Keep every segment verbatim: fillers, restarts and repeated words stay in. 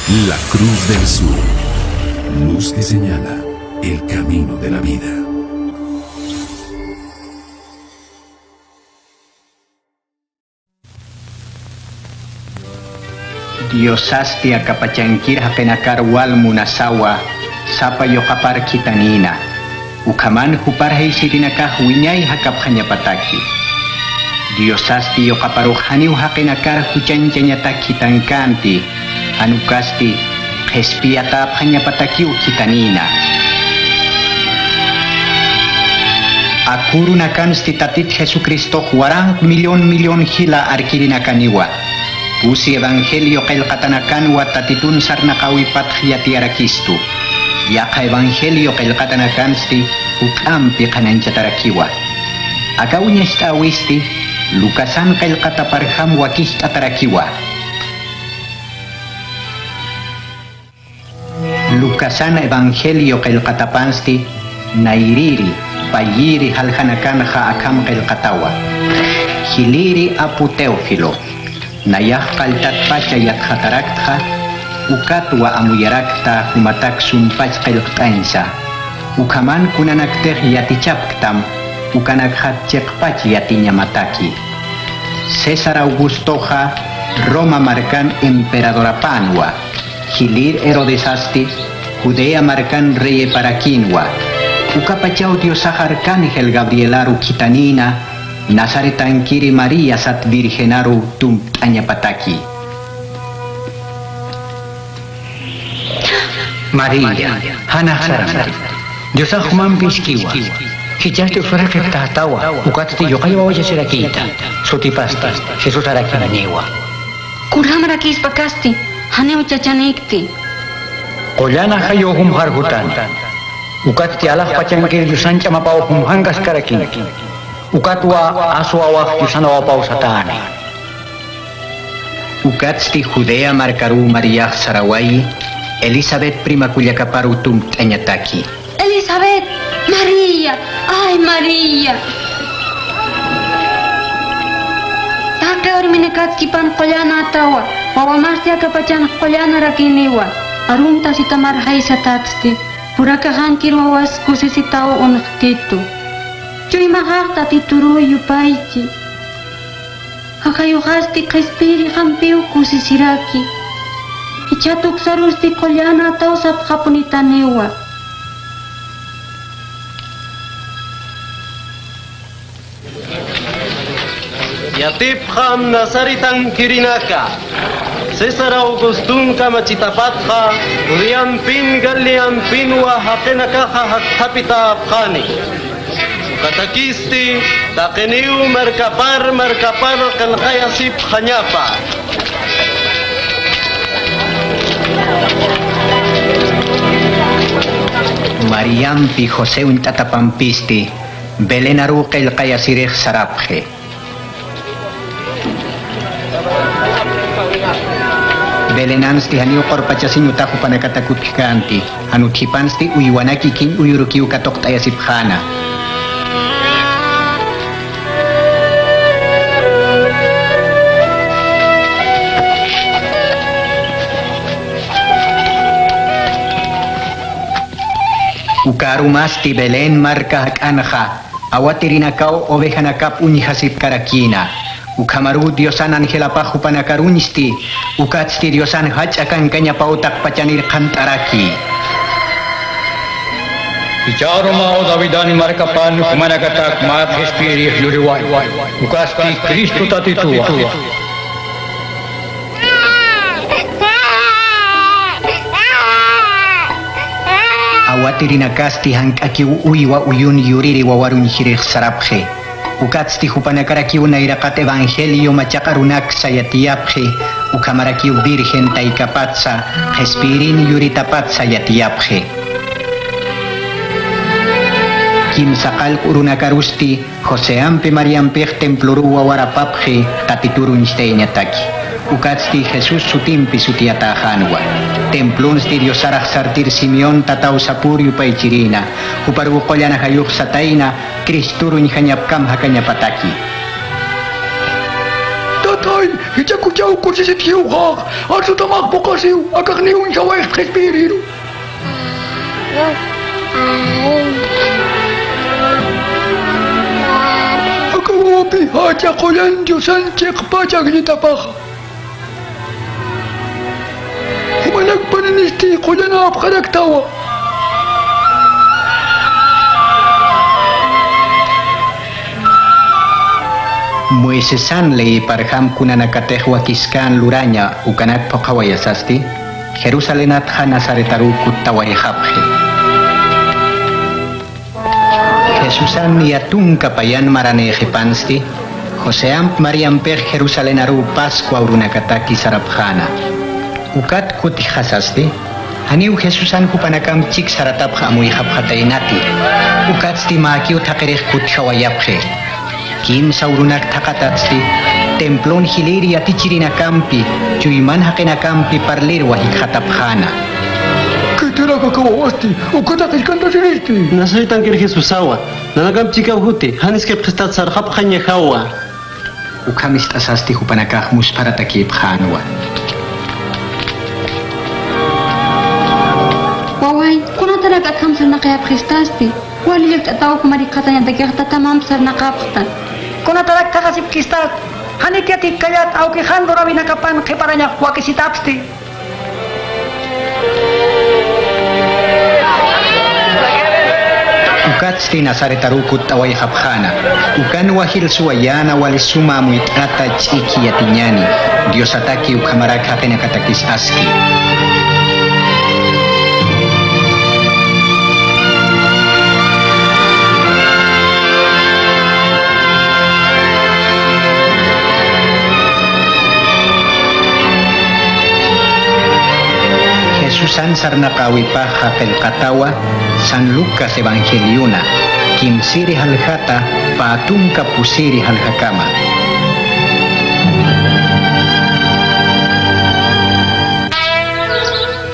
La Cruz del Sur, luz que señala el camino de la vida. Diosasti aka pachankir jaqinakar wal munasawa, sapa yuqapar khitanïna. Ukhaman jupar jaysirinakax wiñay jakapxañapataki. Diosasti yuqaparux janiw jaqinakar juchañchañatak khitankänti, jan ukasti qhispiyatäpxañapatakiw khitanïna. Ak urunakansti Tatit Jesucristox waranq millón millón jila arkirinakaniwa. Pusi evangelio qillqatanakanwa Tatitun sarnaqäwipatx yatiyarakistu. Yaqha evangelio qillqatanakansti juk'ampi qhanañchatarakiwa. Aka uñacht'äwisti Lucasan qillqataparjam wakist'atarakiwa. Lucasan evangelio qillqatapansti, nayrïri, payïri jaljanakanxa akham qillqatawa. Jilïri apu Teófilo, nayax qalltatpacha yatxataraktxa, ukatwa amuyarakta jumatak sumpach qillqt'añsa. Ukhaman kunanaktix yatichapktam, ukanakxat chiqpach yatiñamataki. César Augustoxa Roma markan emperadorapänwa. Jilïr Herodesasti Judea markan reyeparakïnwa. Ukapachaw Diosax arcángel Gabrielaru khitanïna, Nazaretankiri María sat virgenaru tumpt'añapataki. María, janax saranti. Diosax jumampi iskiwa. Jichhasti usaraqiptatawa, ukatsti yuqall wawachasirakïta. Sutipasti Jesusarakïniwa. Kurjamarakïspa kasti, janiw chachanïkti. Qullan ajayuw jumxarjutani. Ukatsti alaxpachankir Diosan ch'amapaw jumxankaskarakïnki. Ukatwa as wawax Diosan wawapaw satäni. Ukatsti Judea markaruw Mariax sarawayi, Elisabet prima kullakaparuw tumpt'añataki. Elisabet, María, ay María. Taqi urminakatkipan qullanatawa, wawamasti aka pachan qullanarakiniwa, arunta sitamar jaysatatsti, purakaxankir wawas kusisitaw unxtitu. Chuymaxax Tatituruw yupaychi. Jaqayuxasti qhispiyirixampiw kusisiraki. Jichha tuksarusti qullanataw sapxapunitaniwa. Yatipxam Nazaretankirinaka, César Augustun kamachitapatxa, Judeampin Galileampinwa jaqinakaxa jakthapitapxani. Ukatakisti taqiniw markapar markapar qillqayasipxañapa. Mariampi José uñt'atapampisti Belenaruw qillqayasirix sarapxi. Belenansti janiw qurpachasiñ utax jupanakatak utjkänti, jan utjipansti uywanak ikiñ uyurukiw katuqt'ayasipxäna. Uka arumasti Belén marka jak'anxa, awatirinakaw ovejanakap uñjasipkarakïna. Ukhamaruw Diosan angelapax jupanakaruñsti, ukatsti Diosan jach'a kankañapaw taqpachanir qhant'araki. Jichha arumaw Davidani markapan jumanakatak mä qhispiyirix yuriwayi, ukasti Cristo Tatituwa. Awatirinakasti jank'akiw uywa uyun yuriri wawaruñjirix sarapxi. Ukatsti jupanakarakiw nayraqat evangelio machaq arunaksa yatiyapxi, ukhamarakiw virgen taykapatsa, qhispiyirin yuritapatsa yatiyapxi. Kimsa qallq urunakarusti Joseampi Mariampix temploruw wawarapapxi Tatitur uñstayañataki. Ukatsti Jesús sutimpi sutiyatäxänwa. Templonsti Diosarax sartir Simeón tataw sapür yupaychirïna, juparuw qullan ajayux satayna, Cristor uñjañapkam jakañapataki. Kay, jichhakuchaw kusisipxiw jax, arsutamax phuqasiw, akaxniw uñjawayxt qhispiyiriru. Aka wawapi jacha qullan Diosan chiqpach agllitapaxa. Jumanakpaninisti qullanäpxaraktawa. Moisesan leyiparjam kunanakatix wakiskän luraña ukanak phuqhawayasasti, Jerusalenatxa Nazaretaruw kuttawayxapxi. Jesusan niya tunka payan maranïxipansti, Joseamp Mariampix Jerusalenaruw Pascua urunakataki sarapxäna. Ukat kutjxasasti, janiw Jesusan jupanakamp chik saratapx amuyxapxataynati. Ukatsti mäkiw thaqirix kutjawayapxi. Kimsa urunak thaqatatsti, templon jilïr yatichirinakampi, chuyman jaqinakampi parlirwa jikxatapxäna. Khitiraka aka wawasti, ukata qillqantasiristi. Nazaretankir Jesusawa, nanakamp chikaw juti, jan iskipxistat sarxapxañajawa. Ukham ist'asasti jupanakax muspharatakïpxänwa. Waway, kunatarak akham sarnaqayapxistasti, wali llakt'ataw jumar jikxatañatakix tatamamp sarnaqapxta. Kunatarak thaqasipkistat, janik yatitkallat awki jan luräwinakapan qhiparañax wakisitapsti. Ukatsti Nazaretaruw kutt'awayxapxäna, ukanwa jilsuwayäna wali suma amuyt'ata ch'iki yatiñäni, Diosataki ukhamarak jaqinakatakis aski. Jesusan sarnaqäwipaxa qillqatawa San Lucas Evangeliona, kimsïri jaljata pä tunka pusïri jaljkama.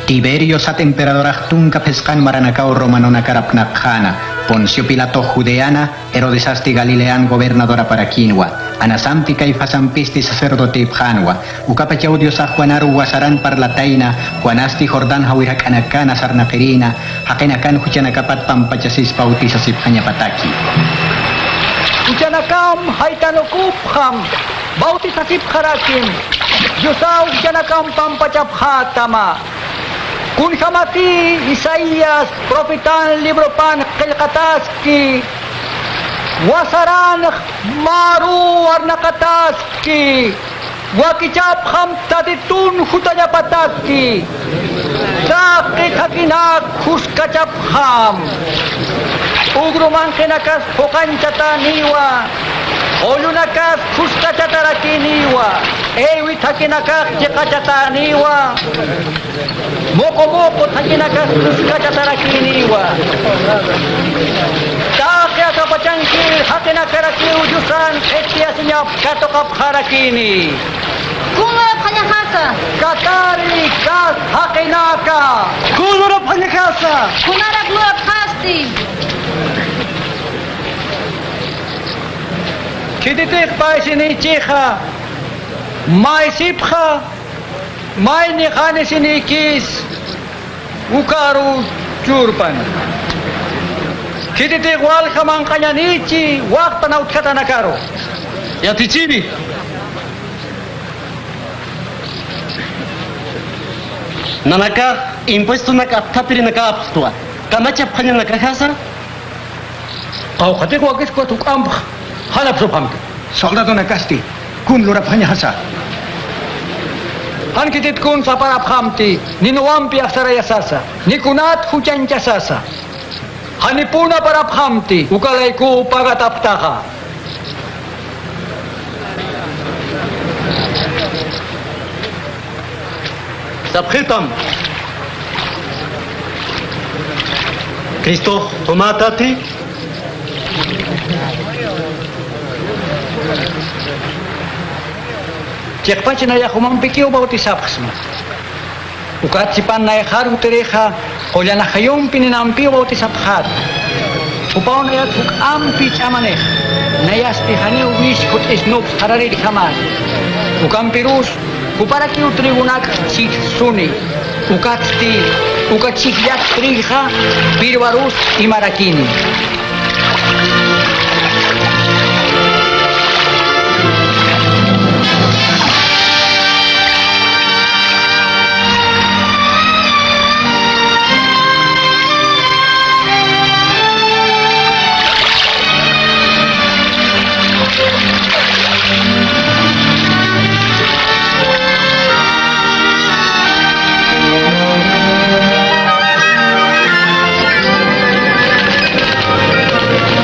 Tiberio sat emperadorax tunka phisqan maranakaw romanonakar apnaqxäna, Poncio Pilatox Judeana, Herodesasti Galilean gobernadoraparakinwa, Anasampi Caifasampisti sacerdotepxänwa, ukapachaw Diosax Juanaru wasaran parlatayna, Juanasti Jordán jawir jak'anakana sarnaqirïna, jaqinakan juchanakapat pampachasis bautisasipxañapataki. Juchanakam jaytanukupxam, bautisasipxarakim, Diosaw juchanakam pampachapxätama. Kunjamatï Isaías profetan libropan qillqataski, wasaranx maru arnaqataski, wakichapxam Tatitun jutañapataki, taqi thakhinak juskachapxam. Ugru manqinakas phuqañchataniwa, qullunakas juskachatarakiniwa, iwi thakhinakax chiqachataniwa. Muqu muqu thakhinakax juskachatarakiniwa. Taqi aka pachankir jaqinakarakiw Diosan qhispiyasiñap katuqapxarakini. Kun lurapxañaxasa? Katari kas jaqinaka. Kun lurapxañaxasa? Kunarak lurapxasti? Khititix paysinïchixa, maysipxa, mayni qanisinïkis ukaru churpan. Khititix walja manq'añanïchi waxpan utjatanakaru. Yatichiri. Nanakax impuestonak apthapirinakapxtwa, kamachapxañanakaxasa? Qawqhatix wakiskwa thuk'ampx jan apsupxamti. Soldadonakasti kun lurapxañaxasa? Jan khitit kun saparapxamti, ni nuwampi axsarayasasa, ni kunat juchañchasasa. Janipuna parapxamti, uka laykuw pagatapxtaxa. Sapxitam. Cristox jumätati. Chiqpach nayax jumampikiw bautisapxsma. Ukat sipan nayxar utirixa, qullan ajayumpi ninampiw bautisapxäta. Jupaw nayat juk'ampi ch'amanix, nayasti janiw wis jut'isnups qararirjamät. Ukampirus, juparakiw trigunak chhijsuni, ukatsti, uka chhijllat trillxa pirwarus imarakini.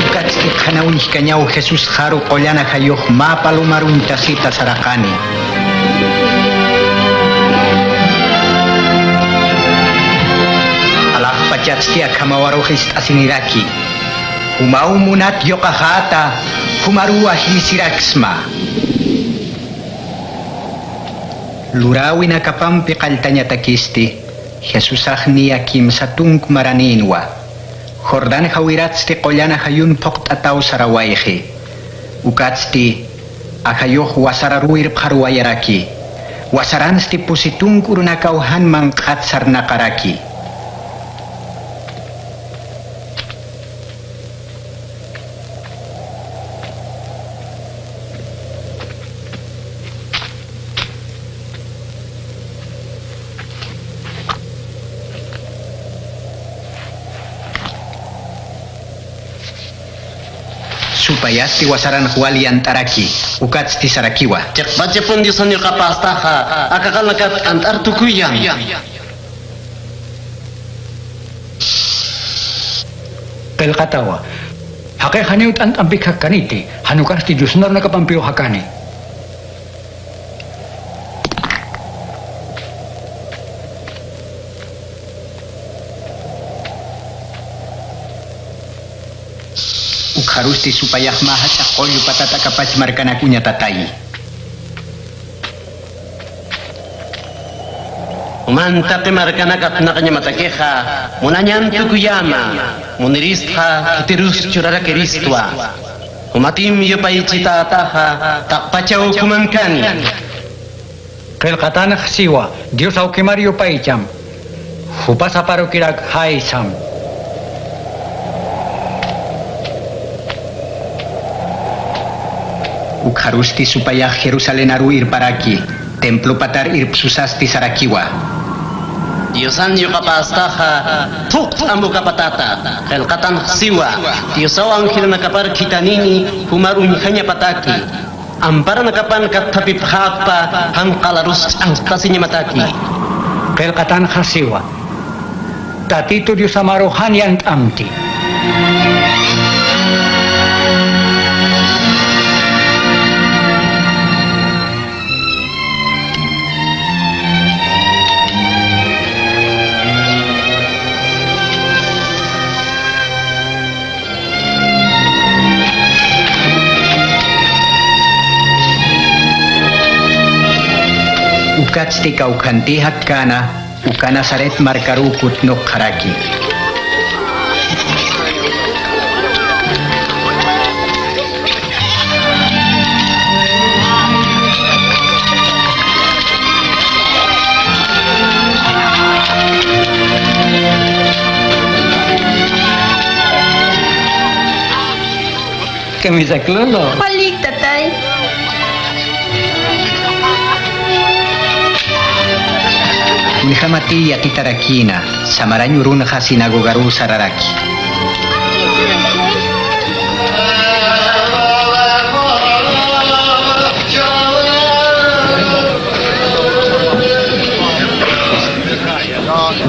Ukatsti qhana willkañaw Jesús jaru qullan ajayux mä palomar uñtasita saraqani. Alaxpachatsti akhamawarux ist'asiniraki. Jumaw munat yuqaxäta, jumaruw ajllïsiraksma. Luräwinakapampi qalltañatakisti, Jesusax niya kimsa tunk maranïnwa. Jordán jawiratsti qullan ajayun phuqt'ataw sarawayxi. Ukatsti, ajayux wasararuw irpxaruwayaraki. Wasaransti pusi tunk urunakaw jan manq'at sarnaqaraki. Supayasti wasaranx wal yant'araki, ukatsti sarakiwa. Chiqpachapun Diosan yuqapästaxa, aka qallnakat t'ant'ar tukuyam. Qillqatawa. Jaqix janiw t'ant'ampik jakkaniti, jan ukasti Diosana runakapampiw jakani. Ukxarusti supayax mä jach'a qullu patata kapach markanak uñatatayi. Juman taqi markanak apnaqañamatakixa, munañan tukuyäma, muniristxa khitirus churarakiristwa. Jumatim yupaychitätaxa, taqpachaw ukhumankani. Qillqatanx siwa, Dios awkimar yupaycham, jupas aparukirak jaysam. Ukxarusti supayax Jerusalén aru irparaki, templo patar irpsusasti sarakiwa. Diosan yuqapästaxa, phuqt'am uka patata, qillqatanx siwa, Diosaw angelnakapar khitanini, jumar uñjañapataki. Amparanakapan katthapipxäkpa, jan qalarus ch'axtasiñamataki. Qillqatanxa siwa, Tatitu Diosamarux jan yant'amti. Ukatsti kawkhantï jakkana, uka Nazaret markaruw kutnuqxaraki. Kamisaklulo. Walik, tatay. Uñjamati yatitarakïna, samarañ urunxa sinagogaruw sararaki.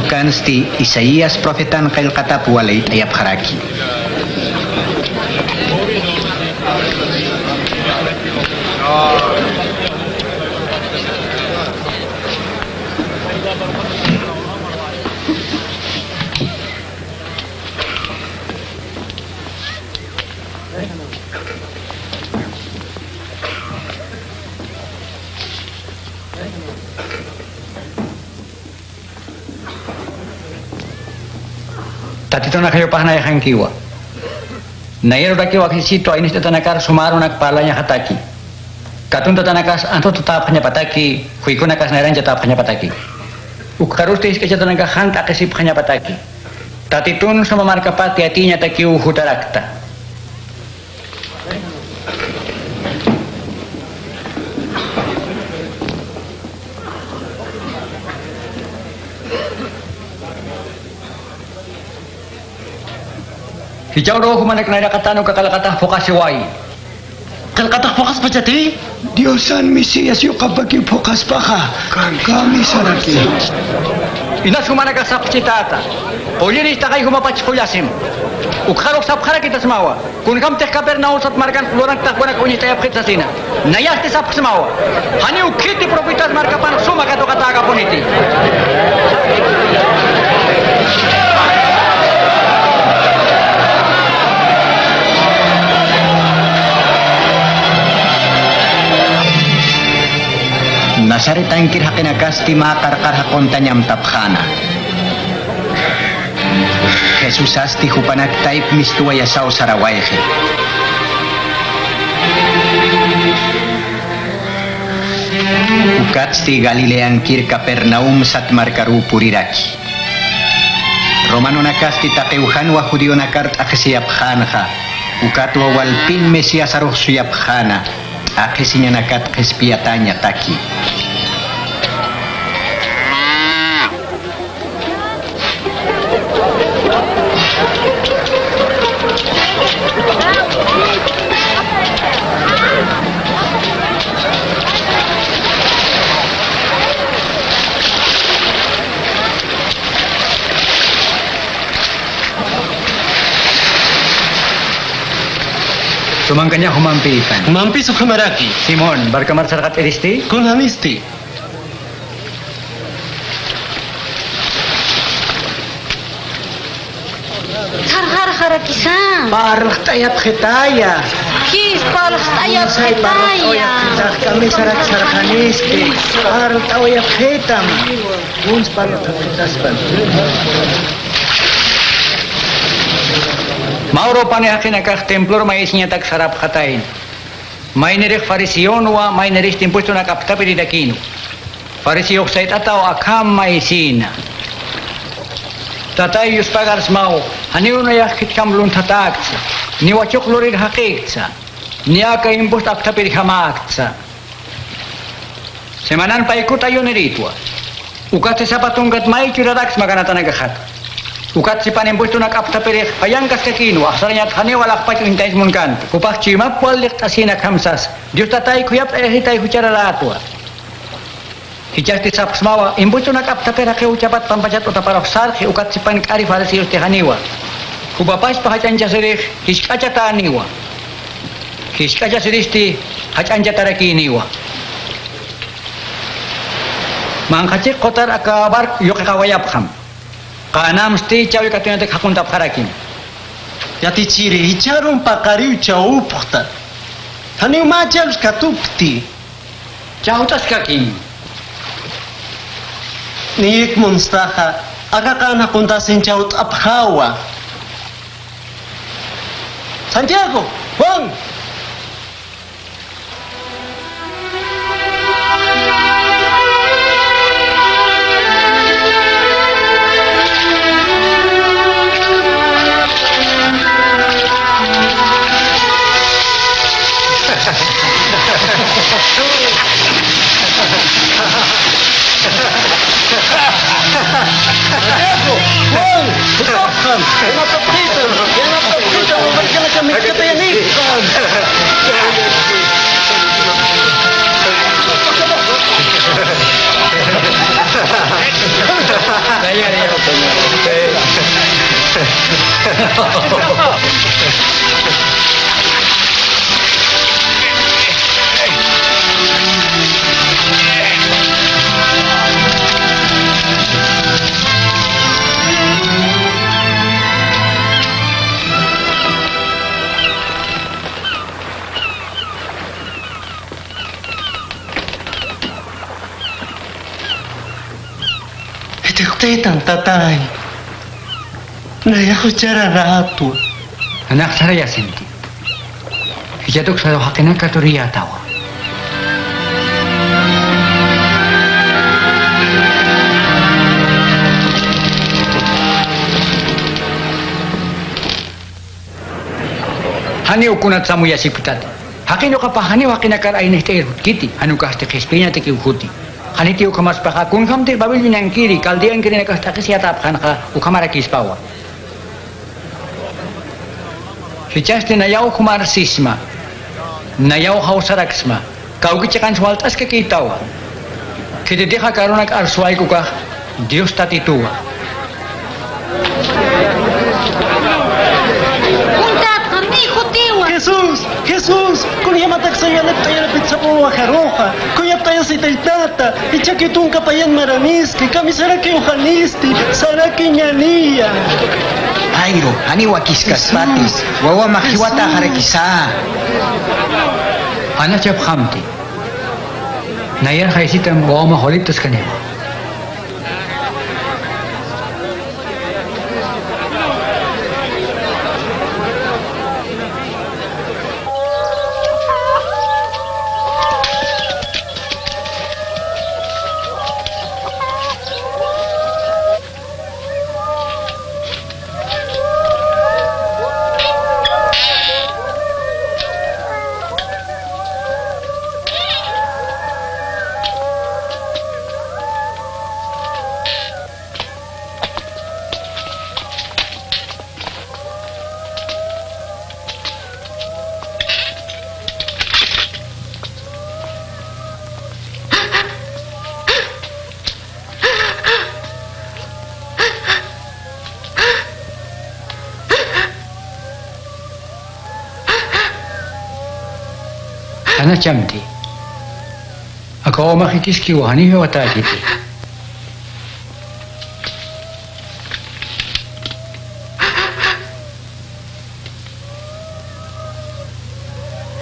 Ukansti Isaías profetan qillqatap walït'ayapxaraki. Tatitun ajayupax nayxankiwa. Nayar urakiw ajisitwa, inist'atanakar suma arunak parlañaxataki. Katun tatanakas antutatäpxañapataki, juykunakas nayranchatäpxañapataki. Ukxarusti jisk'achatanakax jan t'aqhisipxañapataki. Tatitun suma markapat yatiyñatakiw jutarakta. Jichharuw jumanak nayraqatan uka qillqatax phuqasiwayi. ¿Qillqatax phuqaspachati? Diosan Mesías yuqapakiw phuqaspaxa, kamisaraki. Inas jumanakax sapxchitäta. Qullirïs taqay jumapach qullasim. Ukxarux sapxarakitasmawa. Kunjämtix Capernaum sat markan luranktaqkunak uñjt'ayapxit sasina. Nayasti sapxsmawa. Janiw khiti profetas markapan suma katuqatäkapuniti. Nazaretankir jaqinakasti mä qarqar jaquntañ amtapxäna. Jesusasti jupanak tayp mistuwayasaw sarawayxi. Ukatsti Galileankir Capernaum sat markaruw puriraki. Romanonakasti taqiw janwa judionakar t'aqhisiyapxänxa, ukatwa walpin Mesiasarux suyapxäna, t'aqhisiñanakat qhispiyatäñataki. Sumankañax jumampipan. Jumampis ukhamaraki. Simón, barcamar sarqat'iristi? Kunjamisti. Sarxarxarakisa. Parlt'ayapxitaya. Jis parlt'ayapxitaya. Kamisarak sarxanisti. Parlt'awayapxitam. Kuns parlt'apxitaspan. Mä urupani jaqinakax templor mayisiñatak sarapxatayna. Maynirix fariseonwa, maynirix impuestonak aptapirirakïnwa. Fariseox sayt'ataw akham mayisïna. Tatay Dios pagarsmaw, janiw nayax khitjam lunthatäktsa, ni wachuq lurir jaqïktsa, ni aka impuesto aptapirjamäktsa. Semanan paykut ayunirïtwa. Ukatsti sapa tunkat may churaraksma ganatanakaxat. Ukatsti pan impuestonak aptapirix payankaskakïnwa, axsarañat janiw alaxpach uñt'añs munkanti. Jupax chuymap walliqt'asïn akham sasa. Dios Tatay, khuyapt'ayxitay juchararätwa. Jichhasti sapxsmawa, impuestonak aptapir jaqiw juchapat pampachat utaparux sarxi, ukatsti pan k'ari fariseosti janiwa. Jupapachpa jach'añchasirix jisk'achatäniwa. Jisk'achasiristi jach'añchatarakïniwa. Manqha chiq qutar aka barco lluqiqawayapxam. Qanamsti chawikatuñatak jaquntapxarakim. Yatichiri, jichharum paqariw chawupxta. Janiw mä challwis katupkti. Chawt'askakim. Niyik munstaxa, aka qan jaquntasin chawt'apxäwa. Santiago, Juan. Juan, Juan, Jit'iqt'aytan, tatay. Nayax juchararätwa. Janax sarayasinti. Jichhatuk saru jaqinak katuriyätawa. Janiw kunat samuyasipktati. Jaqin ukapax janiw jaqinakar aynist'ir jutkiti, jan ukasti qhispiñataki ukhuti. Janiti ukhamaspaxa, kunjamtir Babiloniankiri, Caldeankirinakax t'aqhisiyatapxanxa, ukhamarakispawa. Jichhasti nayaw jumarsisma, nayaw jawsaraksma, kawki chiqans walt'askakïtawa. Khititix aka arunak arsuwayku ukax Dios Tatituwa. Kuntatxa, mikhutiwa. Jesús, Jesús, kunjamatak sayanak t'ayarapit sapxaruxa, kuyapt'ayasi taytata, ichaki tunka payan maraniski, kamisarakiw janisti, saraki ñaniya. Jairo, janiw wakiskaspati, Jesús, wawamax jiwataxarakisa. Jesús. Janachapxamti. Nayar jaysitam wawamax waliptaskaniwa. Janachamti. Aka wawamax jikiskiwa, janiw jiwatäkiti.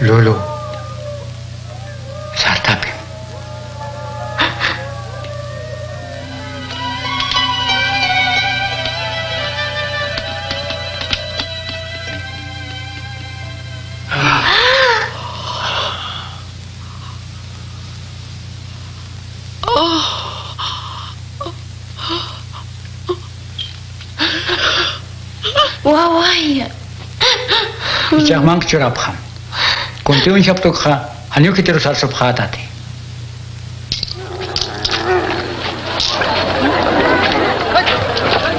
Lulu, sartapim. Wawaya. Ichax mank churapxam. Kuntiw uñjapt'ukxa, janiw khitiru sarsupxätati.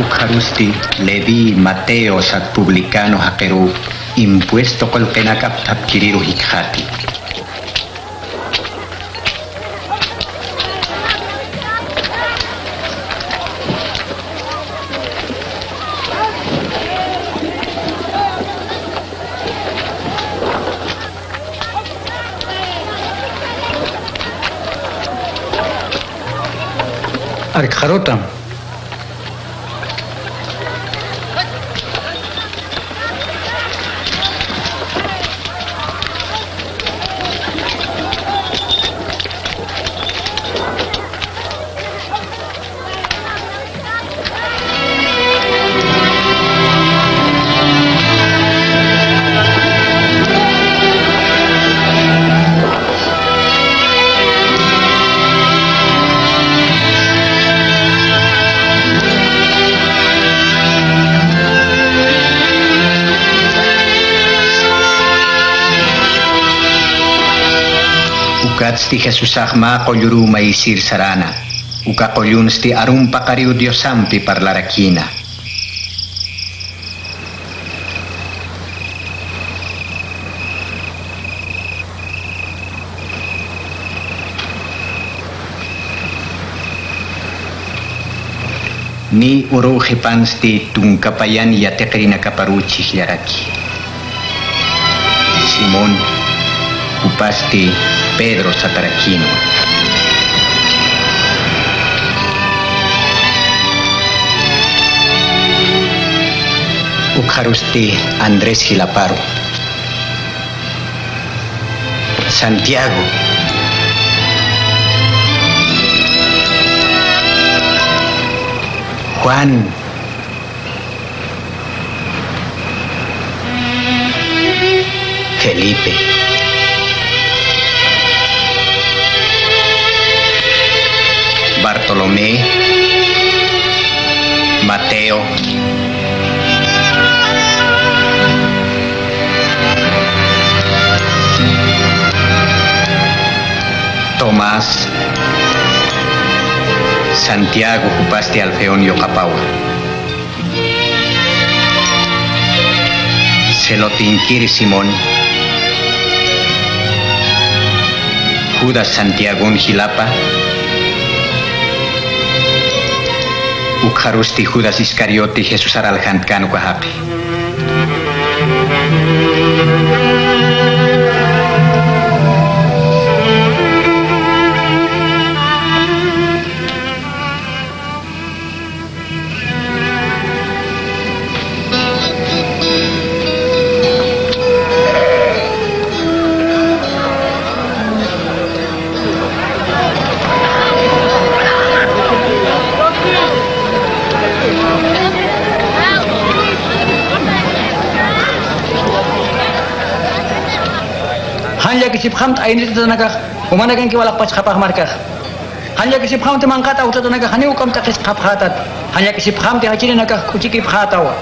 Ukxarusti Leví, Mateo sat publicano jaqiruw impuesto qullqinakap thapkiriru jikxati. Arkxarutam. Ukatsti Jesusax mä qulluruw mayisir sarana. Uka qullunsti arum paqariw Diosampi parlarakïna. Niy uruw qhipansti tunka payan yatiqirinakaparuw chhijllaraki. Simón, jupasti Pedro satarakïnwa. Ukxarusti Andrés jilaparu. Santiago. Juan. Felipe. Bartolomé. Mateo. Tomás, Santiago jupasti Alfeón yuqapawa. Celotinkiri Simón, Judas Santiagon jilapa, ukxarusti Judas Iscariote Jesusar aljantkan uka jaqi. Jan llakisipxamtï aynit tatanakax, jumanakanki walaqpachxapax markax. Jan llakisipxamtï manqhat awtatanakax, janiw ukham t'aqhisxapxätat. Jan llakisipxamtï jachirinakax k'uchikipxätawa.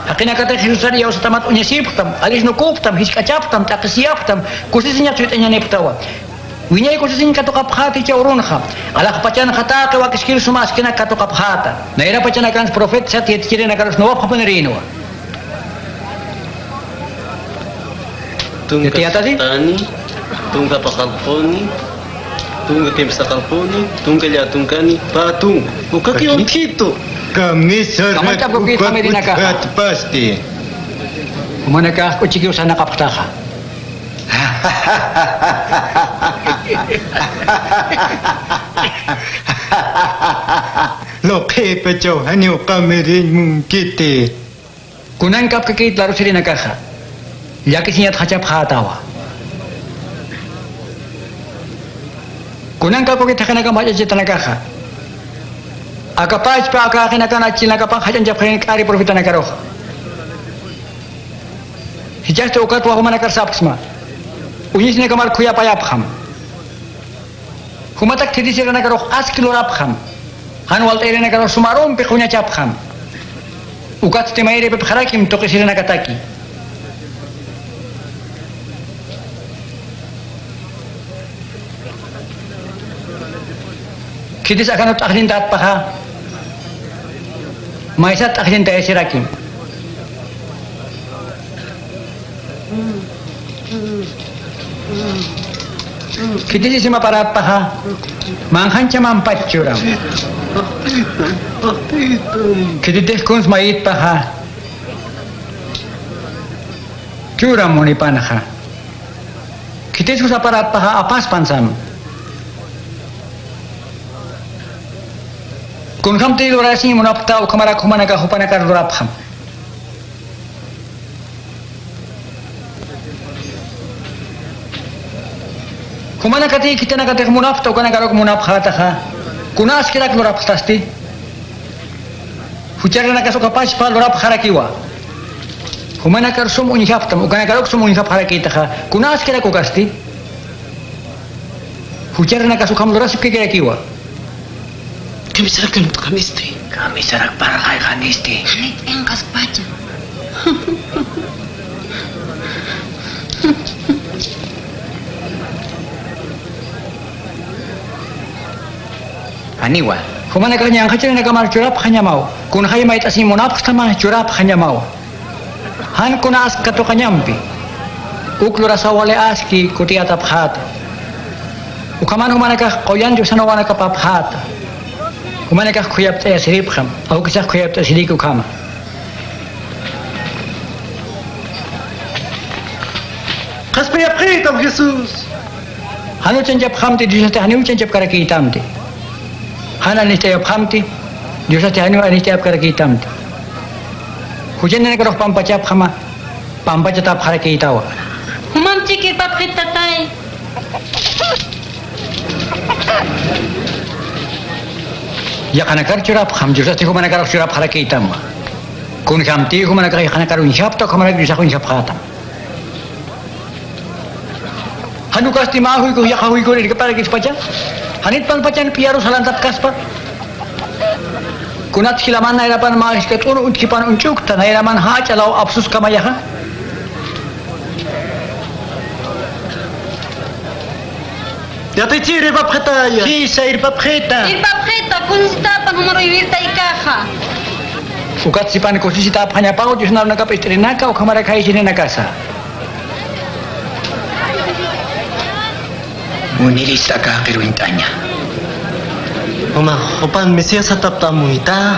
Jaqinakatix Jesusar iyawsatamat uñasipxtam, alix nukupxtam, jisk'achapxtam, t'aqhisiyapxtam, kusisiñax suyt'añanipxtawa. Wiñay kusisiñ katuqapxäta jichha urunxa. Alaxpachanxa taqi wakiskir suma askinak katuqapxäta. Nayra pachanakansa profetasat yatichirinakarus nuwapxapunirïnwa. Tunka sastani, tunka paqallquni, tunka kimsaqallquni, tunka llätunkani, pä tunka. Ukakiw utjitu. Kamisar. Kamach'apkukït ukat jamirinakaxa. Utjatpasti. Jumanakax k'uchikiw sarnaqapxtaxa. Luqipachaw janiw qamiriñ munkiti. Kunankapkakït larusirinakaxa, llakisiñatxachapxätawa. Kunankapkakït jaqinakam jach'achitanakaxa, aka pachpa aka jaqinakan achilnakapax jach'añchapxirin k'ari profetanakaruxa. Jichhasti ukatwa jumanakar sapxsma, uñisinakamar khuyapayapxam. Jumatak thithisirinakaruxa aski lurapxam. Jan walt'ayirinakarux suma arumpi quñachapxam. Ukatsti mayripipxarakim tuqisirinakataki. Khitis akanut t'aqllintätpaxa, maysat t'aqllintayasirakim. Khitis isimaparätpaxa, manqhancha mampach churam. Khititix kuns mayitpaxa, churam munipanxa. Khitis jusaparätpaxa, apaspan sam. Kunjamtï lurasiñ munapxta ukhamarak jumanakax jupanakar lurapxam. Jumanakatï khitinakatix munapxta ukanakaruk munapxätaxa, kuna askirak lurapxtasti. Jucharinakas uka pachpa lurapxarakiwa. Jumanakar sum uñjapxtam, ukanakaruk sum uñjapxarakïtaxa, kuna askirak ukasti. Jucharinakas ukham lurasipkakirakiwa. Kamisarak kamisti. Kamisarak parlxayxanisti. Janit inqaspacha. Janiwa. Jumanakax ñanqhacharinakamar churapxañamaw. Kunjay mayt'asiñ munapxtama churapxañamaw. Jan kuna aski katuqañampi, uk lurasaw wali aski kutiyatapxäta. Ukhaman jumanakax qullan Diosan wawanakapapxäta. Jumanakax khuyapt'ayasiripxam, awkisax khuyapt'asirïki ukhama. Qhispiyapxitam Jesús. Jan uchanchapxamti, Diosasti janiw uchanchapkarakïtamti. Jan anistayapxamti, Diosasti janiw anistayapkarakïtamti. Juchaninakarux pampachapxama, pampachatapxarakïtawa. Jumam chikirpapxit, tatay. Yaqhanakar churapxam, Diosasti jumanakarux churapxarakïtam. Kunjamtï jumanakax yaqhanakar uñjapxta, ukhamarak Diosax uñjapxätam. Jan ukasti mä juykux yaqha juykur irkiparakispacha, janit panpachan p'iyarus jalantapkaspa. Kunat jilaman nayrapan mä jisk'a t'un utjipan uñch'ukta, nayraman jach'a law apsuskamayaxa. Yatichir, irpapxitaya. Sisa, irpapxita. Irpapxita, kusisitapan jumar uywirtaykaxa. Ukat sipan kusisitäpxañapaw Dios nanakax p'ist'irinaka, ukhamarak jaysirinakasa. Munirista aka qiruñt'aña. Uma, jupan Mesías satapta amuyta.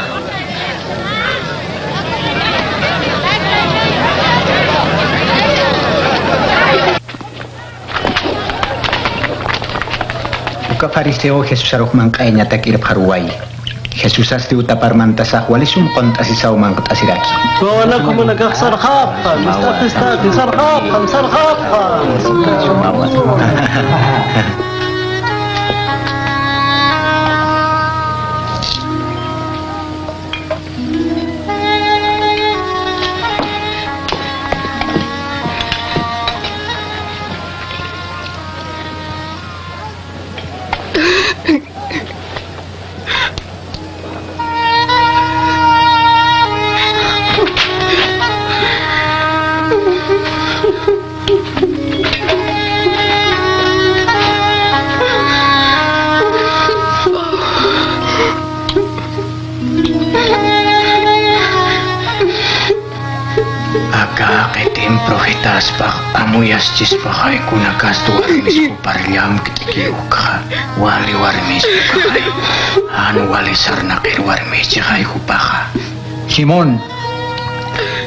Uka fariseo Jesusarux manq'ayañatak irpxaruwayi. Jesusasti utapar mantasax wali sum qunt'asisaw manqt'asiraki. Jumanakax sarxapxam, ist'apistaki, sarxapxam, sarxapxam. Aka qitim profetaspax amuyaschispaxay kunakasti warmis jupar llamkt'ki ukxa, wali warmis ukaxay, jan wali sarnaqir warmichixay jupaxa. Simón,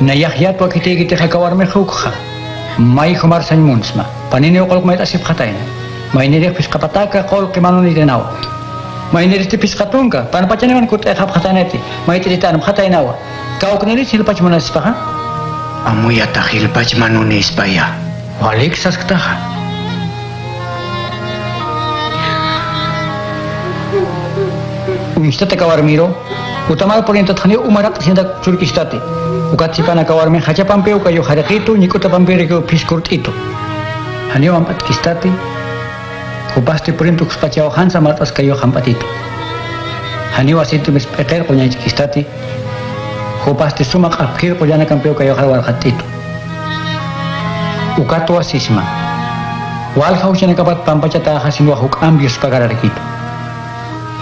nayax yatwa khitïkitix aka warmix ukxa. May jumar sañ munsma, paniniw qullq mayt'asipxatayna. Maynirix phisqa pataka qullqi manunirinawa. Mayniristi phisqa tunka, panpachaniwan kutt'ayxapxataynati, mayt'iristi armxataynawa. Kawkniris jilpach munasispaxa. Amuyatax jilpach manunispaya. Walik sasktaxa. Uñstata aka warmiru. Utamar purintatax janiw umaraq'sintak churkistati. Ukat sipan aka warmix jachapampiw kayux jariqitu, ñik'utapampirikiw phiskurt'itu. Janiw jamp'atkistati, jupasti purintukspachaw jansa mart'as kayux jamp'atitu. Janiw asintumis p'iqir qullañchkistati, jupasti suma q'apjir qullanakampiw kayux jar warqatt'itu. Ukatwa sisma. Walja juchanakapat pampachataxa sinwa juk'amp yuspagarakitu.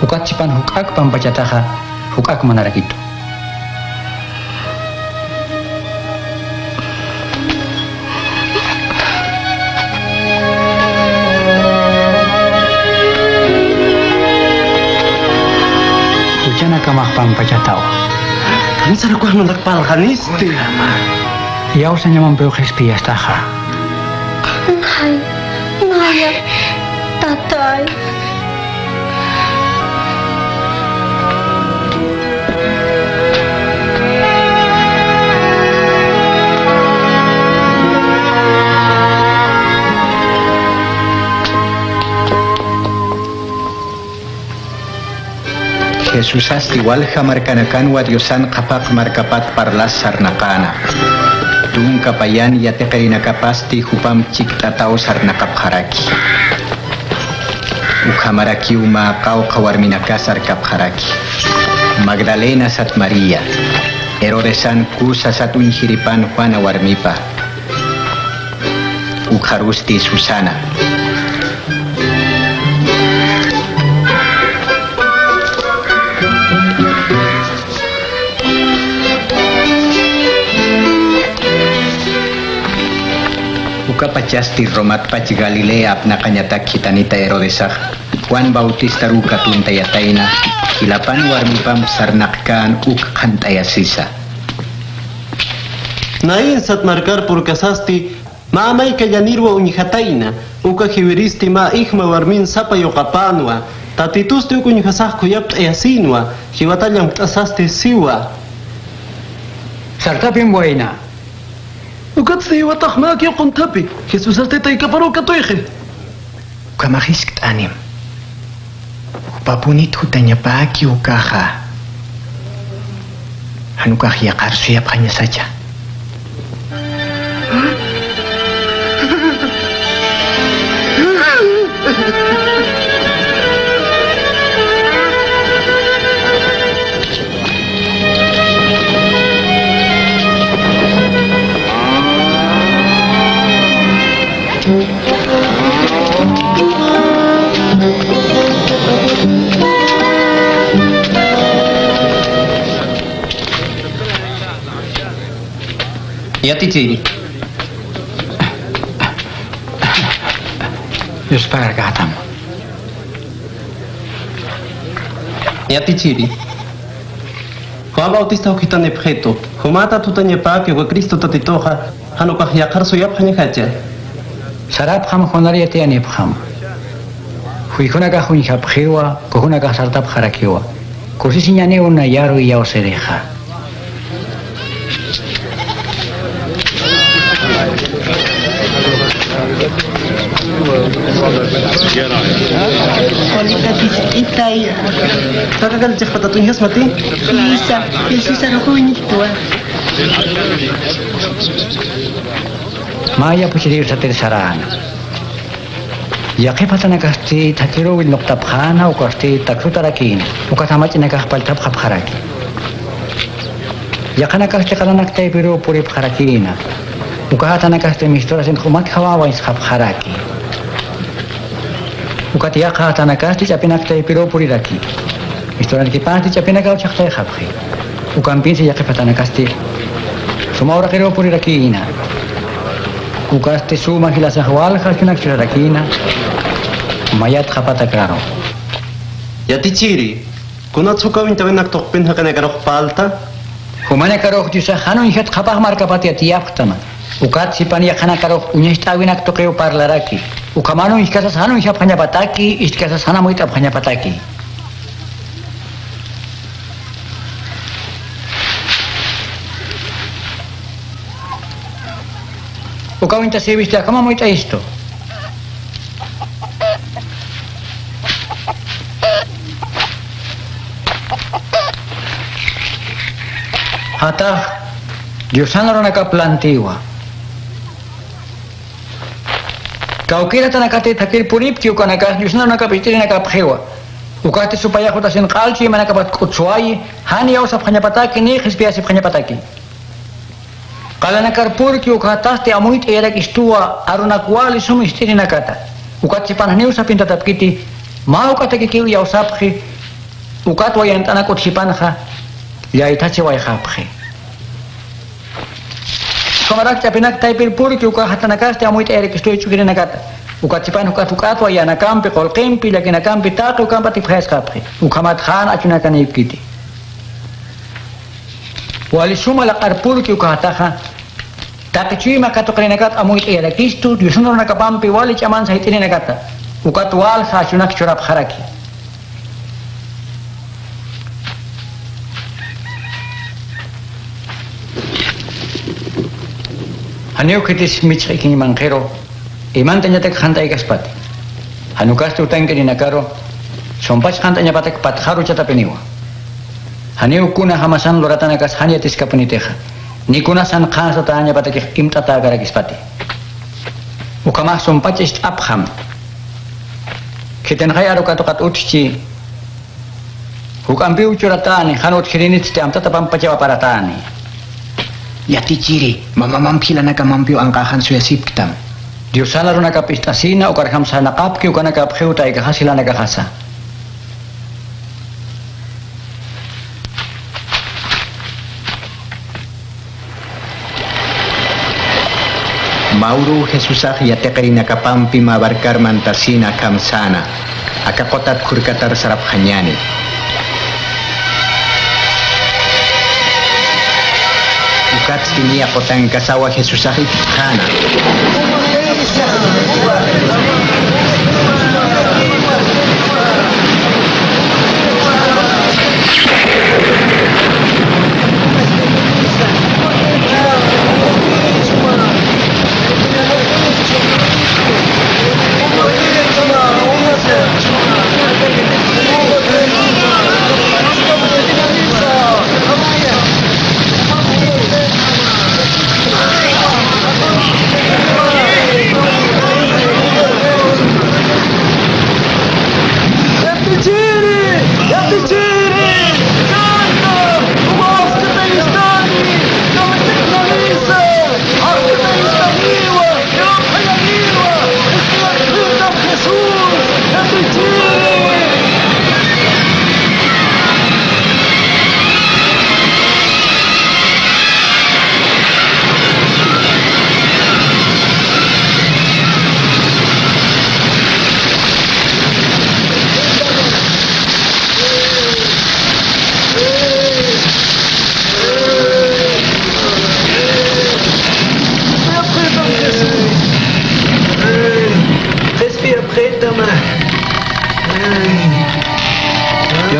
Ukat sipan juk'ak pampachataxa juk'ak manarakitu. Juchanakamax pampachataw. Kamsarakuxmantak parlxanisti. Iyawsañamampiw qhispiyastaxa. Ay, maya, tatay. Jesusasti walja markanakanwa Diosan qhapaq markapat parlas sarnaqäna. Tunka payan yatiqirinakapasti jupamp chikt'ataw sarnaqapxaraki. Ukhamarakiw mä qawqha warminakas arkapxaraki. Magdalena sat María, Herodesan Kuza sat uñjiripan Juana warmipa, ukxarusti Susana. Ukapachasti Romatpach Galilea apnaqañatak khitanita Herodesax Juan Bautistaruw katuntayatayna, jilapan warmipamp sarnaqkän uk qhant'ayasisa. Naín sat markar purkasasti, mä mayka llanirwa uñjatayna, uka jiwiristi mä ijma warmin sapa yuqapänwa, Tatitusti uk uñjasax khuyapt'ayasïnwa, jiwata llamkt'asasti siwa. Sartapim wayna. Ukatsti jiwatax mä kiw qunthapi, Jesusasti taykaparuw katuyxi. Ukhamax jiskt'anim. Jupapunit jutañapäki ukaxa. Jan ukax yaqhar suyapxañasacha. Yatichiri. Yuspagarkätam. Yatichiri. Juan Bautista juk'itanipxitu. Jumata tutañapäki uka Cristo Tatituxa, jan ukax yaqhar suyapxañjacha. Sarapxam, junar yatiyanipxam. Juykhanakax uñjapxiwa, kujunakax sartapxarakiwa. Kusisiñaniw nayaru iyawsirixa. Juanita, itay. Kakakan chiqpatat uñjasmati? Jisa, jisa ruxuñitwa. Maya puchiriw satir sarana. Yaqhip jatanakasti thakhiruw wilnuqtapxäna, ukasti taksutarakïna, ukat jamach'inakax palltapxapxaraki. Yaqhanakasti qalanak taypiruw puripxarakïna, uka jatanakasti misturasin jumat jawawañsxapxaraki. Ukat yaqha jatanakasti ch'apinak taypiruw puriraki. Misturankipasti ch'apinakaw chhaqtayxapxi. Ukampinsi yaqhip jatanakasti suma uraqiruw purirakïna. Ukasti suma jilasax walja achunak churarakïna. Mayat qhapatakraru. Yatichiri, kunats uka uñt'äwinak tuqpin jaqinakarux parlta? Jumanakarux Diosax jan uñjat qhapaq markapat yatiyapxtama. Ukat sipan yaqhanakarux uñacht'äwinak tuqiw parlaraki. Ukham jan uñjkasas jan uñjapxañapataki, istkasas jan amuyt'apxañapataki. Uka uñtasiwisti akham amuyt'ayistu. Jatax Diosan arunakap lantiwa. Kawkïr jatanakati thakir puripki ukanakax Diosan arunakap ist'irinakapxiwa. Ukasti supayax jutasin q'al chuymanakapat k'utswayi, jan iyawsapxañapataki ni qhispiyasipxañapataki. Qalanakar purki uka jatasti amuyt'ayarakistuwa arunak wali sum ist'irinakata. Ukat sipan janiw sapintatapkiti, mä juk'atakikiw iyawsapxi, ukat wayant'anak utjipanxa, llaythachiwayxapxi. Ukhamarak ch'apinak taypir purki uka jatanakasti amuyt'ayarakistuwa ch'ukirinakata. Ukat sipan juk'at juk'atwa yänakampi, qullqimpi, llakinakampi, taqi ukampatipxayasxapxi. Ukhamat jan achunakanïpkiti. Wali suma laq'ar purki uka jataxa, taqi chuyma katuqirinakat amuyt'ayarakistu, Diosan arunakapampi wali ch'aman sayt'irinakata, ukat walja achunak churapxaraki. Janiw khitis michx ikiñ manqiru, imantañatak qant'aykaspati. Jan ukasti utank'irinakaru, sumpach qant'añapatak patxaru chatapiniwa. Janiw kuna jamasan luratanakas jan yatiskapunitixa, ni kunasan qhansatäñapatakix imt'atäkarakispati. Ukhamax sumpach ist'apxam. Khitinxay aru katuqat utjchi, juk'ampiw churatäni, jan utjirinitsti amtatapam pachaw aparatäni. Yatichiri, mamamamp jilanakamampiw anqäxan suyasipktam. Diosan arunakap ist'asïna, ukarjam sarnaqapki ukanakapxiw taykaxas jilanakaxasa. Mä uruw Jesusax yatiqirinakapampi mä barcar mantasïna akham säna, aka qutat khurkatar sarapxañäni. Ukatsti niya qutankasawa Jesusax ipxtxäna.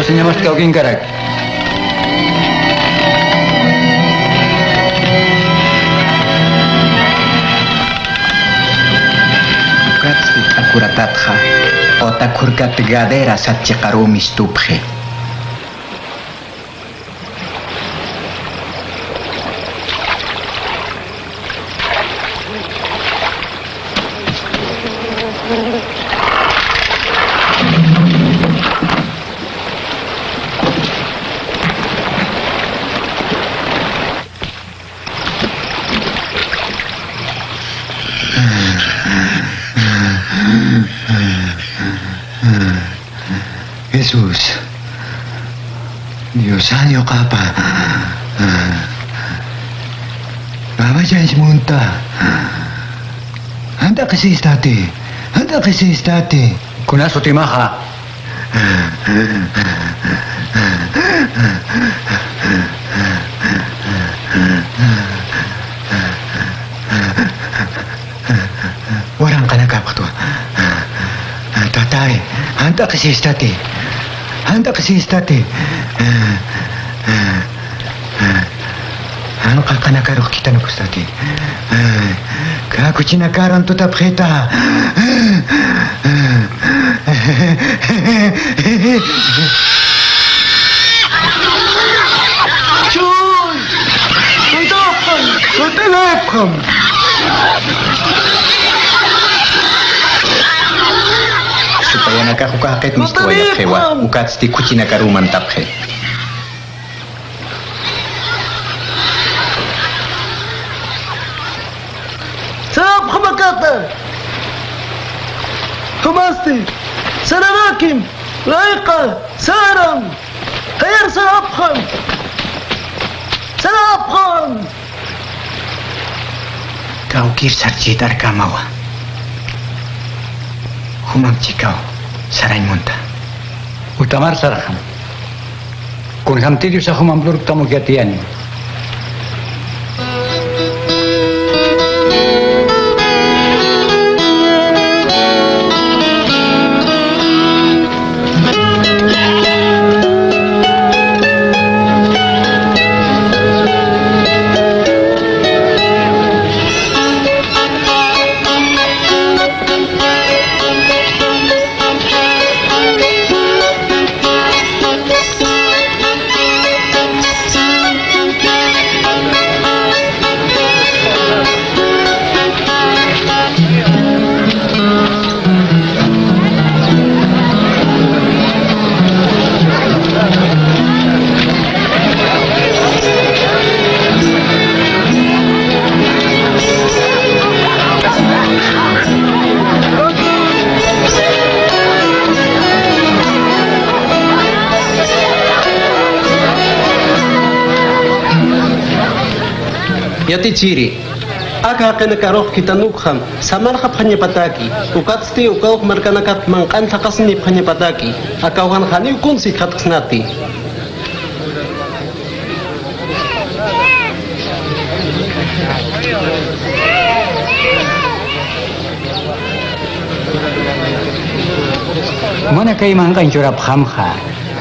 Señamasti kawkinkaraki. Ukatsti t'akuratatxa, q'utakhurkat Gadera sat chiqaruw mistupxi. Jesús, Diosani uqapa, ¿mama ch'añch munta? Jant'aqisistati, jant'aqisistati. Kuna sutimaxa. Waranqanakapxtwa. Tatay, jant'aqisistati. Jant'aqisistati. Jan qaqanakarux khitanukustati. Ka kuchinakarun tutapxita. Chuy. Kaytapxam, kaytapxam. Supayanakax uka jaqit mistuwayapxiwa, ukatsti kuchinakaruw mantapxi. Sarapxam akata. Jumasti, sararakim, layqa, saram. Jayar sarapxam. Sarapxam. Kawkir sarchit arkamawa. Jumam chikaw sarañ munta. Utamar sarxam. Kunjamti Diosax jumamp lurktamuq yatiyani. Yatichiri, aka jaqinakarux khitanukxam samarxapxañapataki, ukatsti uka uk markanakat manq'an thaqhasinipxañapataki, akaw jan janiw kuns jikxatksnati. Mana kay manq'añ churapxamxa.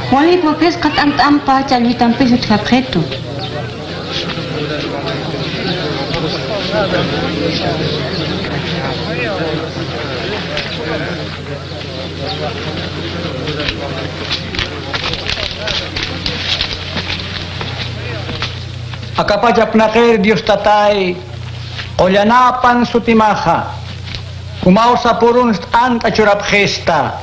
Wali purphisqa t'ant'ampa challwitampis utjapxitu. Akapach apnaqir Dios Tatay, qullanapan sutimaxa, jumaw sapürun t'ant'a churapxista.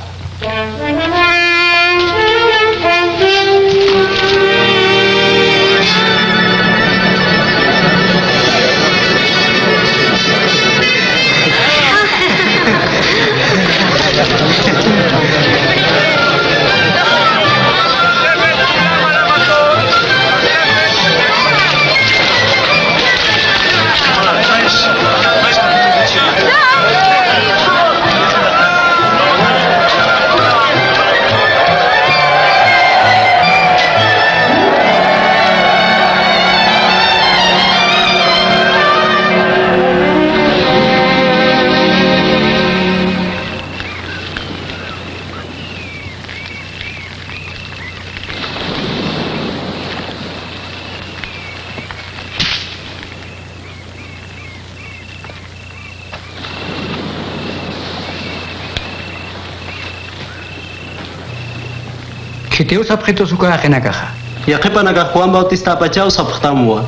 Khitiw sapxitus uka jaqinakaxa? Yaqhipanakax Juan Bautistapachaw sapxtamwa.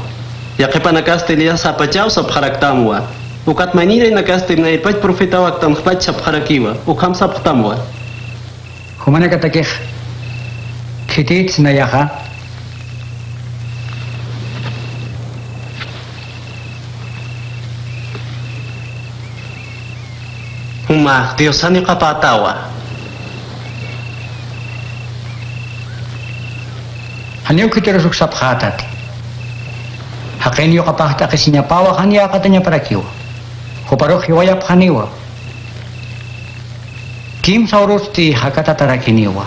Yaqhipanakasti Eliasapachaw sapxaraktamwa. Ukat maynirinakasti naypach profetawaktanxpach sapxarakiwa. Ukham sapxtamwa. Jumanakatakix khitïts nayaxa. Jumax Diosan yuqapätawa. Janiw khitirus uk sapxätati. Jaqin yuqapax t'aqhisiñapäwa, jan yäqatañaparakiwa. Juparux jiwayapxaniwa. Kimsa urusti jakatatarakiniwa.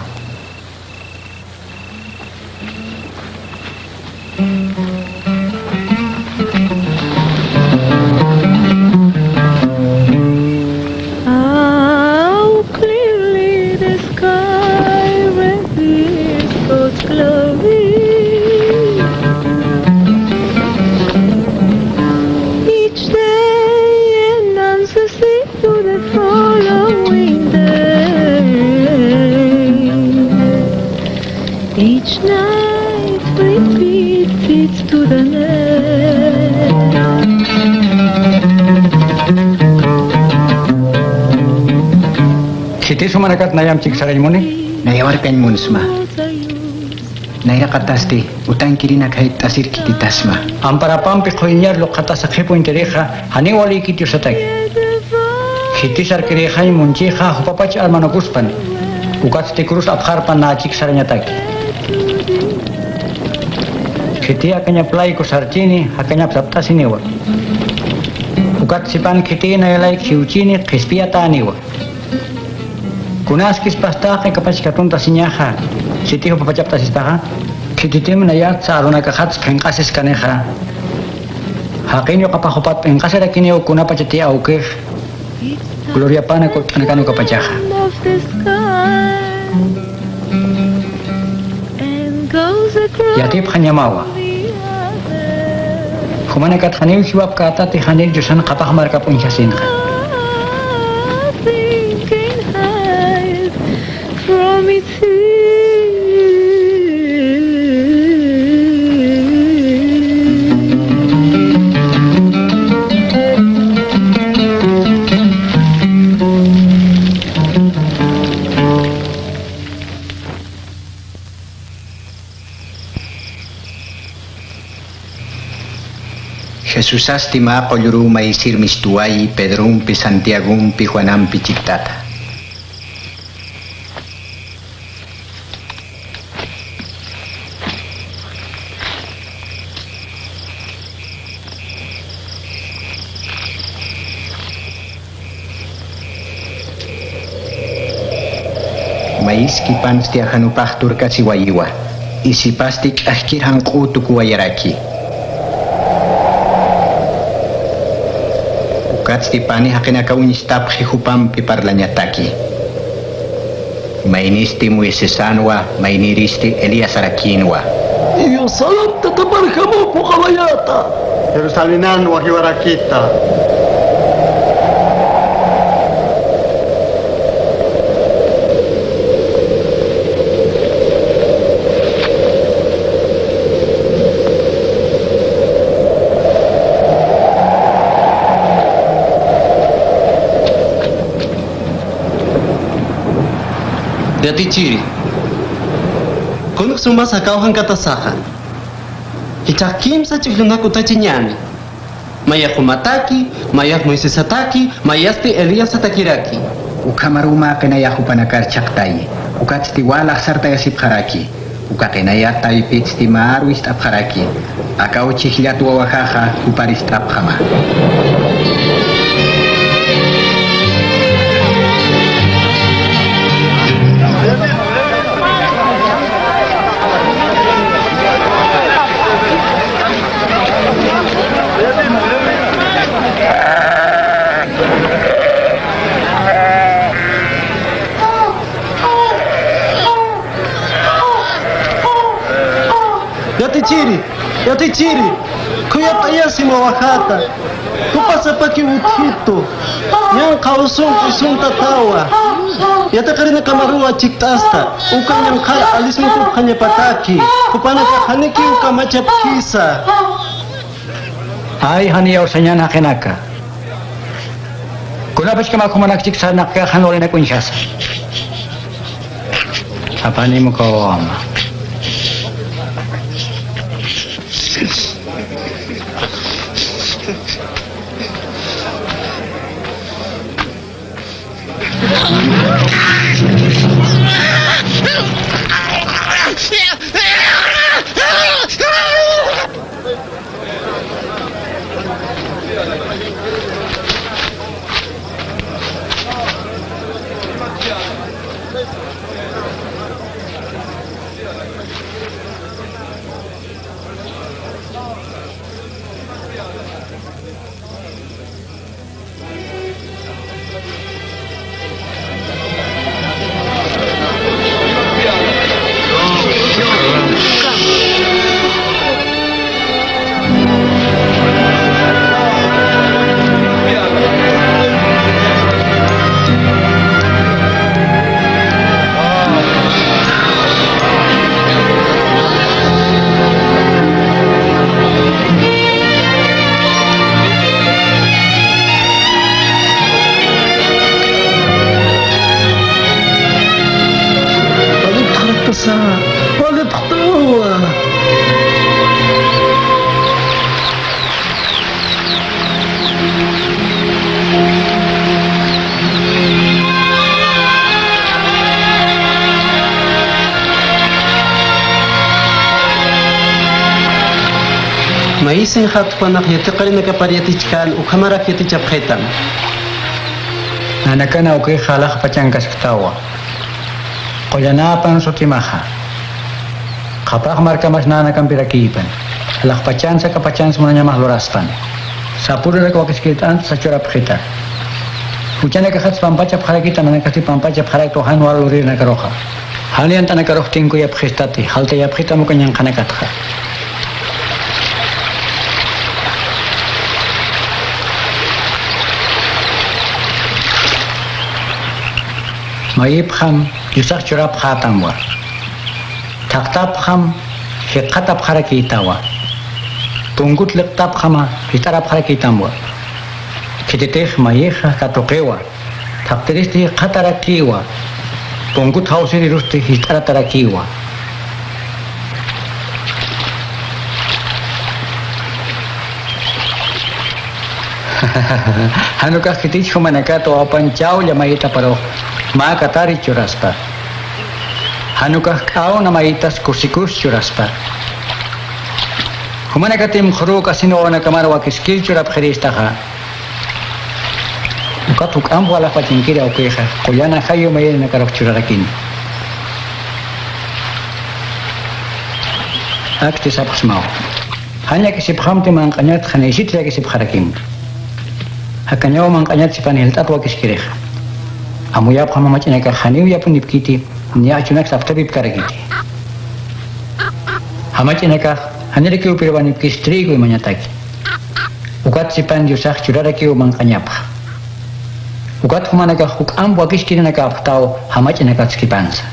How clearly the sky reveals God's glory. Each day announces it to the following day. Each night repeats it to the next. Khitis jumanakat nayam chiksarañ muni? Nayawarkañ munsma. Nayraqatasti, utankirinak jayt'asir khititasma. Amparapampi qhuyañar luqatasa qhipuñ tirixa, janiw walïkiti usataki. Khitis arkirïxañ munchixa, jupapach armanukuspani. Ukatsti cruz apxarpan nä chiksarañataki. Khitiy akañap layku sarchini, jakañap sapt'asiniwa. Ukat sipan khitiy naya layk jiwchini, qhispiyatäniwa. Kunaskis pastax q'ikapach katuntasiñaxa, siti jupapach apt'asispaxa, khititim nayatsa arunakaxats qhinq'asiskanixa. Jaqin yuqapax jupat p'inqasirakiniw kunapachati awkix, gloriapana kullt'anakan ukapachaxa. Yatipxañamawa. Jumanakat janiw jiwapkätati, janir Diosan qhapaq markap uñjasinxa. Jesusasti mä qulluruw mayisir mistuwayi, Pedrompi, Santiagompi, Juanampi chiktata. Mayiskipansti ajanupax turkasiwayiwa, isipasti ch'axkir janq'u tukuwayaraki. Ukatsti pani jaqinakaw uñstapxi jupampi parlañataki. Maynisti Moisesanwa, mayniristi Eliasarakïnwa. Diosamp tataparjamuw phuqawayäta. Jerusalenanwa jiwarakïta. Yatichiri. Kunx sumas aka ujankatasaxa. Jichhax kimsa ch'ujllunak utachiñäni. Mayax jumataki, mayax Moisesataki, mayasti Eliasatakiraki. Ukhamaruma qinayax jupanakar chhaqtayi. Ukatsti walax sartayasipxaraki. Uka qinaya taypitsti mä aru ist'apxaraki. Akaw chhijllat wawajaxa jupar ist'apxama. Yatichiri, yatichiri, khuyatayasi mä wajata. Pasapaki utjitu. Ñan qawsun usuntatawa. Yatiqarinakamaruwa chikt'asta. Uka ñanqhar alismukupxañapataki. Jupanakax janiki uka machapkisa. Ay, jan iyawsañän jaqinaka. Kunapachkamax jumanak chik sarnaqkax jan urinakwa uñjasa. Apanim uka wawama. Walipxtasa, walipxtawa. Mayisay jatpanaq yatiqarinakapar yatichkän ukhamarak yatichapxitam. Nanakan awkix alaxpachankasktawa. Qullanäpan sutimaxa. Qhapaq markamas nanakampirakïpan. Alaxpachans akapachans munañamax luraspan. Sapürunak wakiskirt'ansa churapxita. Juchanakaxats pampachapxarakita, nanakasti pampachapxarakta jan wal lurirnakaruxa. Jan yant'anakarux tinkuyapxistati, jaltayapxitam uka ñanqhanakatxa. Mayipxam Diosax churapxätamwa. Thaqtapxam jikxatapxarakïtawa. Punkut liqtapxama jist'arapxarakïtamwa. Khititix mayixa katuqiwa. Thaqtiristi jikxatarakïwa. Punkut jawsirirusti jist'aratarakiwa. Jan ukax khitich jumanakat wawapan chawlla mayitaparux mä katari churaspa. Jan ukax k'awna mayitas kusikus churaspa. Jumanakatim qhurükasin wawanakamar wakiskir churapxiristaxa. Ukat juk'amp walaxpachankiri awkixa, qullan ajayu mayirinakarux churarakini. Aksti sapxsmawa. Jan llakisipxamti manq'añat, janïsiti llakisipxarakini. Jakañaw manq'añat sipan jilt'at wakiskirixa. Amuyapxam jamach'inakax janiw yapunipkiti, niya achunak saptapipkarakiti. Jamach'inakax janirakiw pirwanipkis trigo imañataki. Ukat sipan Diosax churarakiw manq'añapxa. Ukat jumanakax juk'amp wakiskirinakapxtaw jamach'inakatskipansa.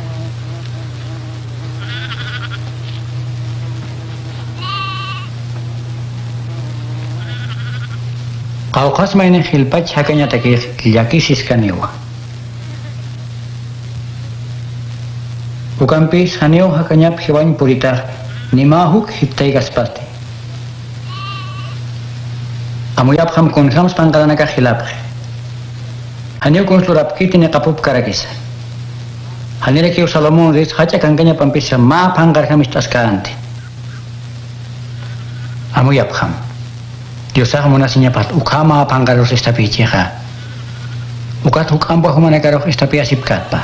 Qawqhas maynix jilpach jakañatakix llakisiskaniwa. Ukampis janiw jakañap jiwañ puritax ni mä juk jiptaykaspati. Amuyapxam kunjams panqaranakax jilapxi. Janiw kuns lurapkiti ni qapupkarakisa. Janirakiw Salomón ris jach'a kankañapampisa mä phanqarjam ist'askänti. Amuyapxam. Diosax munasiñapat ukhama phanqarus ist'apïchixa. Ukat juk'ampwa jumanakarux ist'apiyasipkatpa.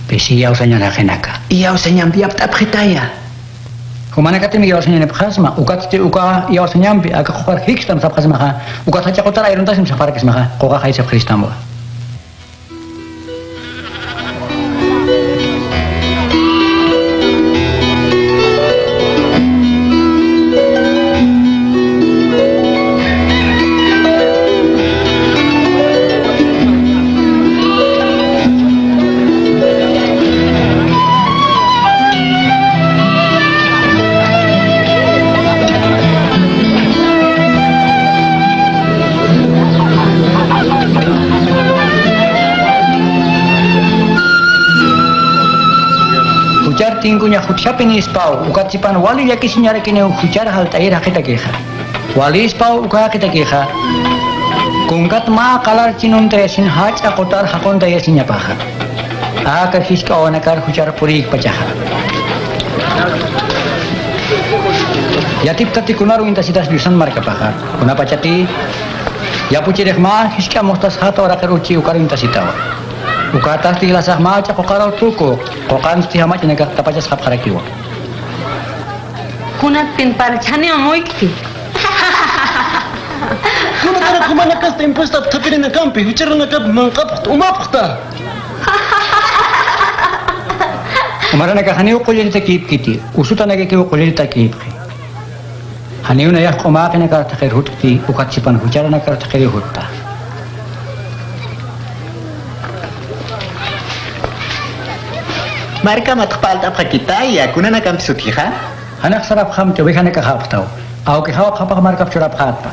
Pisi iyawsañan jaqinaka. Iyawsañampi yapt'apxitaya. Jumanakatim iyawsañanipxasma, ukatsti uka iyawsañampi, aka quqar jikstam sapxasmaxa, ukat jachaqutar ayruntasim sapxarakismaxa, quqax aysapxiristamwa. Tinkuña jutjapinispaw, ukat sipan wali llakisiñarakiniw juchar jalt'ayir jaqitakixa. Walispaw uka jaqitakixa, kunkat mä qalar chinuntayasiñ jach'a qutar jaquntayasiñapaxa. Aka jisk'a wawanakar juchar purïkpachaxa. Yatiptati kunaru uñtasitas Diosan markapaxa. Kunapachati yapuchirix mä jisk'a mustas jata uraqir uchi ukaru uñtasitawa. Ukatasti jilasax mä ch'aquqaraw tuku, quqansti jamach'inakax tapachasxapxarakiwa. Kunatpin parchaniw muykti. Kunatarak jumanakasta impuesta apthapirinakampi, jucharanakap manq'apxt, umapxta. Umaranakax janiw qullitakïpkiti, usutanakakiw qullitakïpxi. Janiw nayax q'umäqinakar thaqhir jutkti, ukat sipan jucharanakar thaqhiriw jutpa. Markamat q'alt'apxakitaya, kunanakampi sutjixa? Janax sarapxamti, ovejanakaxapxtaw. Awkijaw qhapaq markap churapxätpa.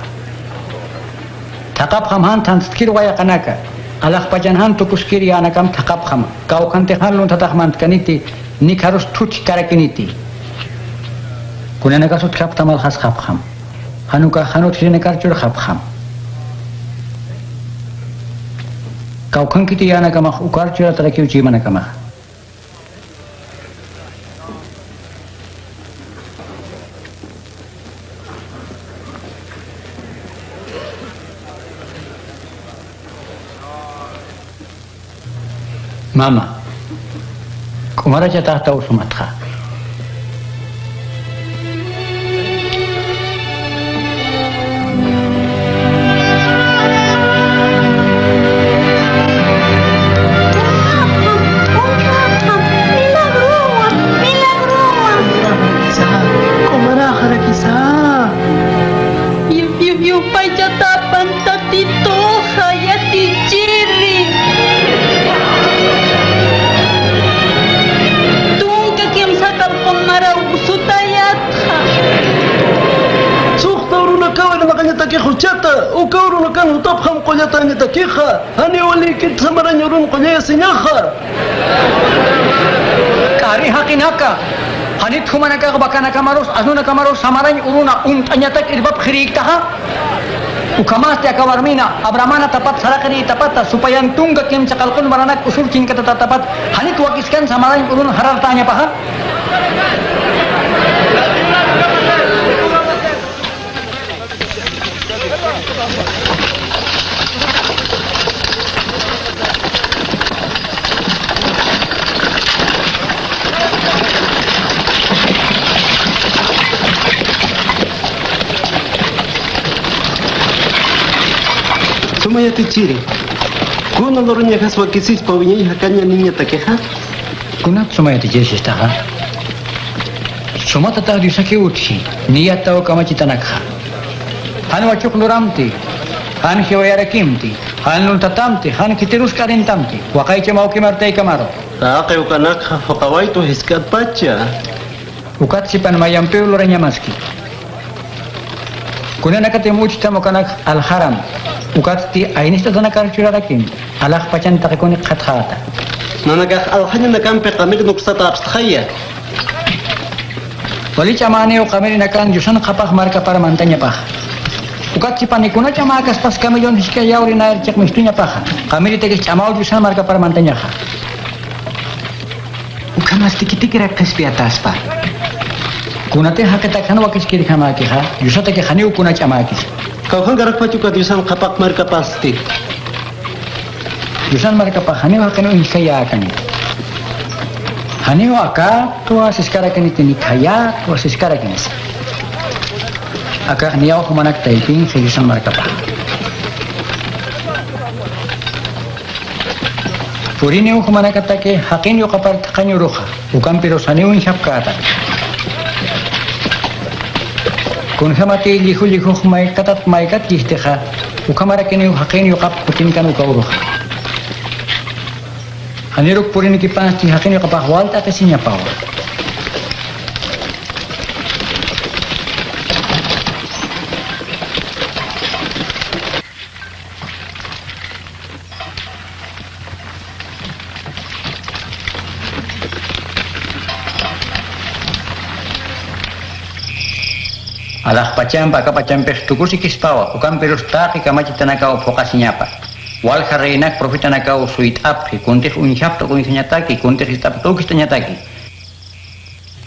Thaqapxam jan thantskir wayaqanaka, alaxpachan jan tukuskir yänakam thaqapxam, kawkhantix jan lunthatax mantkaniti, nikharus thuthkarakiniti. Kunanakas utjapxtam aljasxapxam. Jan ukax jan utjirinakar churxapxam. Kawkhankiti yänakamax ukar churatarakiw chuymanakamax. Mama, k'umarachataxtaw sumatxa. Q'umaraxarakisa. Yu-, yu-, yupaychatapan tatituxa yatichiri. Tunka kimsa qallqun maraw usutayatxa. Suxta urunakaw irnaqañatakix juchata, uka urunakan jutapxam qullatañatakixa, janiw walïkit samarañ urun qullayasiñaxa. K'ari jaqinaka, janit jumanakax vacanakamarus, asnunakamarus samarañ uruna unt'añatak irpapxirïktaxa. Ukhamasti aka warmina, Abrahamana tapat saraqirïtapata, supayan tunka kimsa qallqun maranak usur chinkatatätapat, janit wakiskan samarañ urun jarartäñapaxa. Suma yatichiri. Kuna luruñaxas wakisispa wiñay jakaña niñatakixa? Kunat suma yatichirisistaxa? Sumatatax Diosakiw utji, niyataw kamachitanakxa. Jan wachuq luramti, jan jiwayarakimti, jan lunthatamti, jan khitirus k'arintamti, waqaychamaw kimartaykamaru. Taqi ukanakxa juqawaytu jisk'atpacha. Ukat sipan mayampiw lurañamaski. Kunanakatim uchtam ukanak aljaram. Ukatsti aynistatanakar churarakim. Alaxpachan taqikunik qhatxäta. Nanakax aljañanakampi qamir nuksata apstxaya. Wali ch'amäniw qamirinakan Diosan qhapaq markapar mantañapax. Ukat sipan ni kuna ch'amäkaspas kamillun jisk'a yawri nayar chiqmistuñapaxa. Qamiritakis ch'amaw Diosan markapar mantañaxa. Ukhamasti kitikirak qhispiyataspa. Kunatix jaqitak jan wakiskirjamäkixa, Diosatakix janiw kuna ch'amäkis. Kawkhankarakpach uka Diosan qhapaq markapasti. Diosan markapax janiw jaqin uñjkayäkani. Janiw akatwa siskarakiniti ni khayatwa siskarakinisa. Akax niyaw jumanak taypinxi Diosan markapax. Puriniw jumanakataki jaqin yuqapar thaqañ uruxa, ukampirus janiw uñjapkäta. Kunjämati lliju llijux maykatat maykat llijtixa, ukhamarakiniw jaqin yuqap kutinkan uka uruxa. Janiruk purinikipansti jaqin yuqapax walt'atasiñapawa. Alaxpachampi, akapachampix tukusikispawa, ukampirus taqi kamachitanakaw phuqasiñapa. Walja reinak profetanakaw suyt'apxi, kuntix uñjapt'uk uñjañataki, kuntix ist'apt'uk ist'añataki.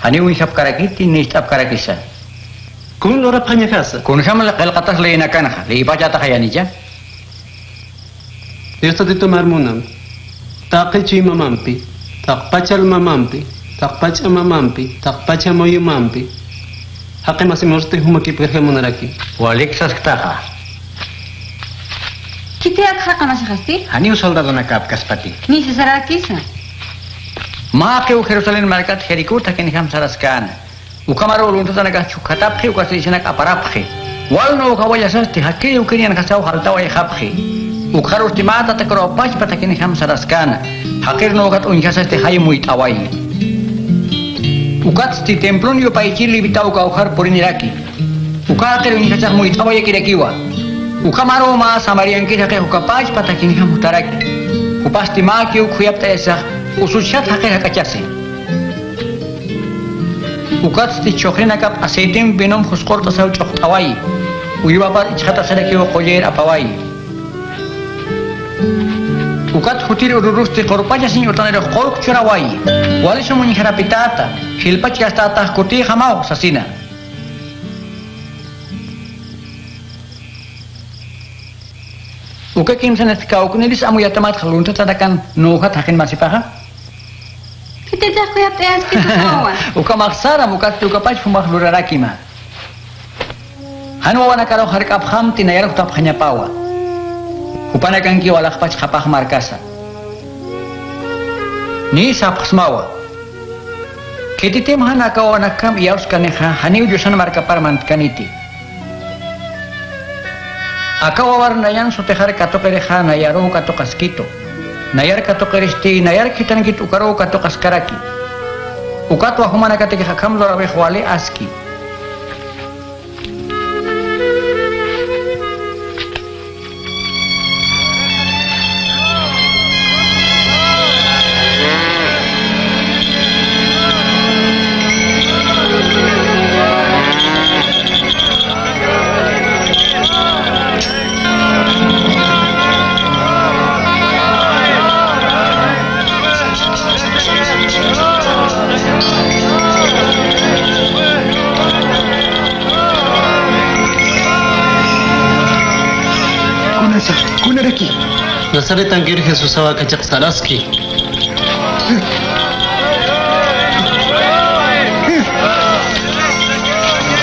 Janiw uñjapkarakiti, ni ist'apkarakisa. Kun lurapxañajasa. Kunjam qillqatas leyinakanxa, leyipachataxa yanicha. Dios Tatitumar munam, taqi chuymamampi, taqpacha almamampi, taqpach'a mamampi, taqpacha muyumampi, jaqi masimusti jumakipkirja munaraki. Walik sasktaxa. Khitiyak jaqi masixasti? Janiw soldadonakapkaspati. Ni sasarakisa. Mä jaqiw Jerusalén markat Jericó thakinjam saraskäna. Ukhamaruw luntatanakax chhukjatapxi, ukas leysanak aparapxi. Wal nuwjawayasasti, jaqiw ukhir yanxasaw jaltawayxapxi. Ukxarusti mä tatakiruw pachpa thakinjam saraskäna. Jaqir nuwjat uñjasasti jay muyt'awayi. Ukatsti templon yupaychir levitaw kawkhar puriniraki. Uka jaqir uñjasax muyt'awayakirakiwa. Ukhamaruw mä samariankir jaqix uka pachpa thakinjam jutaraki. Jupasti mäkiw khuyapt'ayasax usuchjat jaqir jak'achasi. Ukatsti chhuxrinakap aceitemp vinomp jusq'urt'asaw ch'uxt'awayi, uywapar ichxatasirakiw qullir apawayi. Ukat jutir ururusti qurpachasiñ utanirux qullq churawayi, wali sum uñjarapitata, jilpach gastätax kutïxamaw sasina. Uka kimsanasti kawkniris amuyatamatxa luntatanakan nuwjat jaqin masipaxa. Khititix khuyapt'ayaskitusawa. Ukhamax saram, ukatsti ukapach jumax lurarakima. Jan wawanakaruw jark'apxamti nayar jutapxañapawa. Jupanakankiw alaxpach qhapaq markasa. Niy sapxsmawa. Khititim jan aka wawanakjam iyawskanixa, janiw Diosan markapar mantkaniti. Aka wawar nayan sutixar katuqirixa nayaruw katuqaskitu. Nayar katuqiristi nayar khithankit ukaruw katuqaskaraki. Ukatwa jumanakatikix akham lurawix wali aski. Kunasa, kunaraki. Nazaretankir Jesusawa kachaq saraski.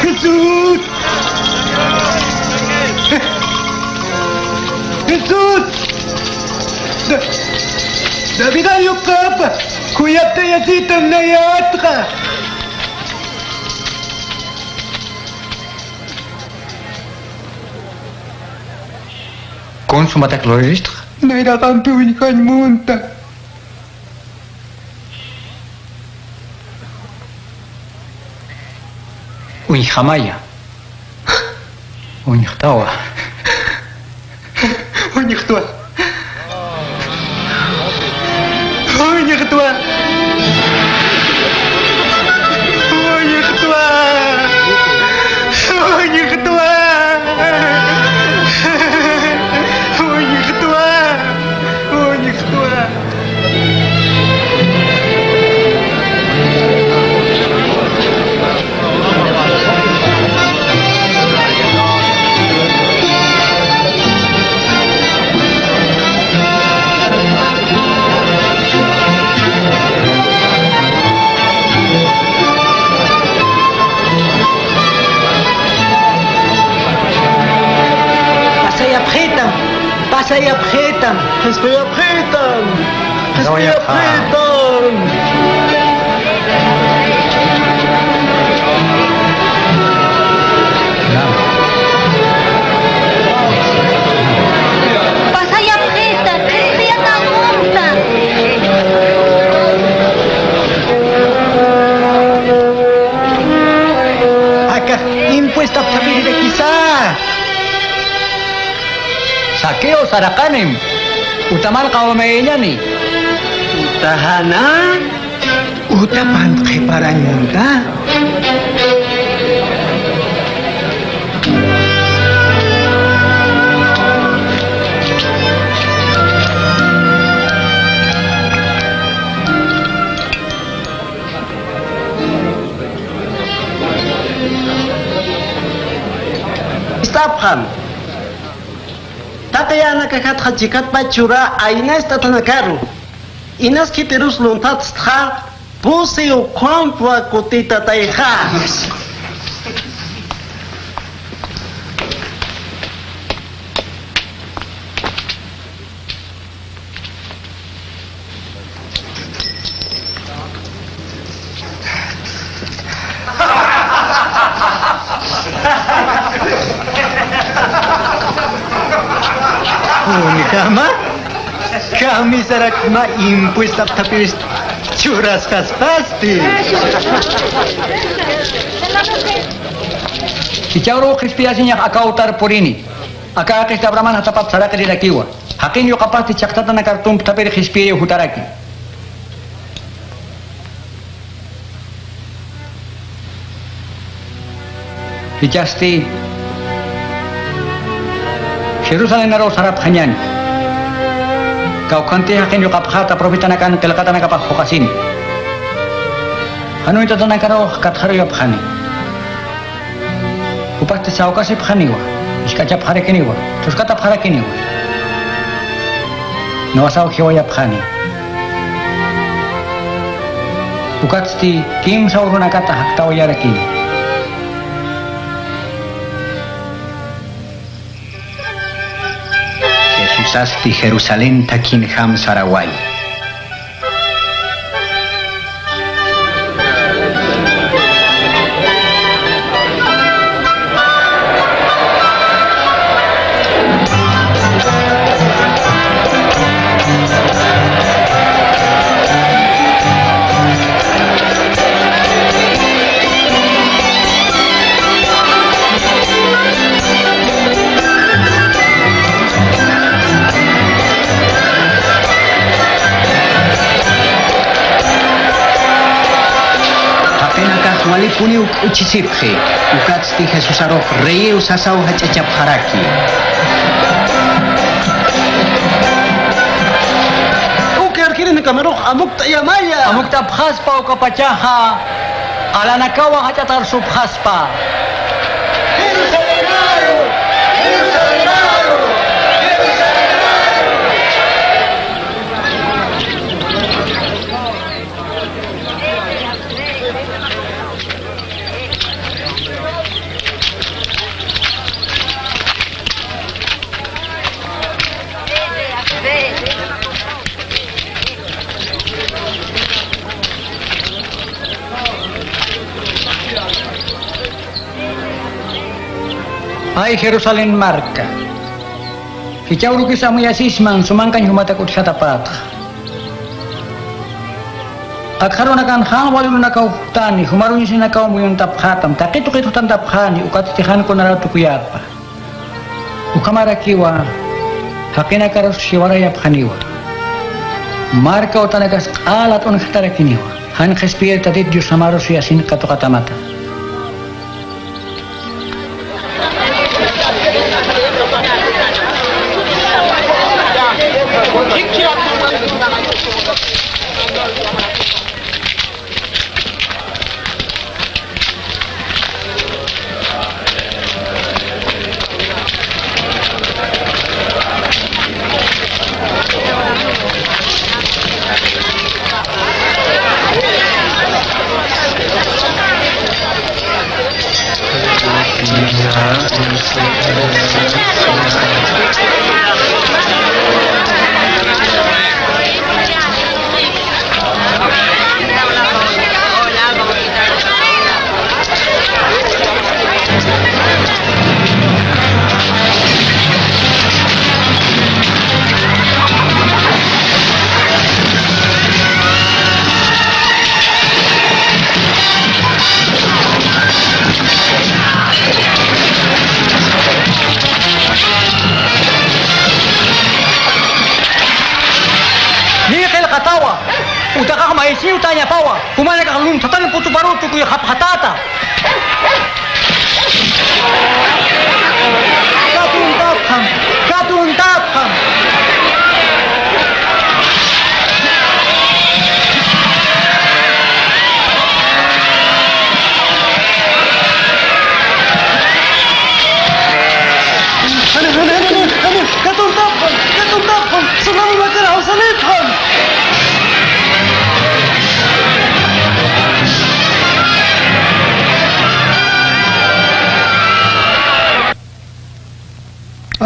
Jesús! ¡Jesús! Da-, David yukapa, khuyaptayasita nayatxa. Kun sumatak luriristxa? Nayraqampi uñjañ munta. Uñjamaya. Uñjtawa. Uñjtwa. Uñjtwa. Uñjtwa. Uñjtwa. Uñjtwa. Uñjtwa. Pasayapxitam, pasayapxitam. Qhisquyapxitam. Qhisquyapxitam. Pasayapxita, qhisquyapxita. Akax impuestap chhapirirakisa. Saqueo saraqanim, uta malqa umayañani. Uta jana, uta pant qhiparañ munta. Tapxam. Taqi yänakajatxa chikatpach churä aynacht'atanakaru. Inas khitirus lunthatstxa, pusi ukhampwa kutitatayxa. Kunjama, kamisarak mä impuesto apthapiris churasqaspasti. Jichharu qhispiyasiñax aka utar purini. Aka jaqista Abrahamana jatapat saraqirirakiwa. Jaqin yuqapasti chhaqtatanakar tumpthapir qhispiyiriw jutaraki. Jichhasti Jerusalemaru sarapxañäni. Kawkhanti jaqin yuqapxäta profetanakan qillqatanakapax phuqhasini. Jan uñtatanakaruw katxaruyapxani. Jupasti sawkasipxaniwa, jisk'achapxarakiniwa, thuskatapxarakiniwa. Nawasaw jiwayapxani. Ukatsti kimsa urunakata jaktawayarakini. Jesusasti Jerusalén thakinjam sarawayi. Jaqinakax walipuniw k'uchisipxi, ukatsti Jesusarux reyiw sasaw jach'achapxaraki. Uka arkirinakamarux amukt'ayamaya. Amukt'apxaspa ukapachaxa, alanakawa jach'atarsupxaspa. Ay Jerusalén marka, jichha urukis amuyasisman sumankañ jumatak utjatapätxa. Akxarunakan jan wali urunakaw jutani, jumaruñsinakaw muyuntapxätam, taqi tuqit jutantapxani, ukatsti jan kunaraw tukuyäpa. Ukhamarakiwa, jaqinakarus jiwarayapxaniwa. Marka utanakas q'ala t'unjatarakiniwa. Jan qhispiyir Tatit Diosamarus yasin katuqatamata. Niy qillqatawa, utaqax maysiñutañapawa, jumanakax lunthatanipxtuparu tukuyxapxatäta. Katuntapxam, katuntapxam.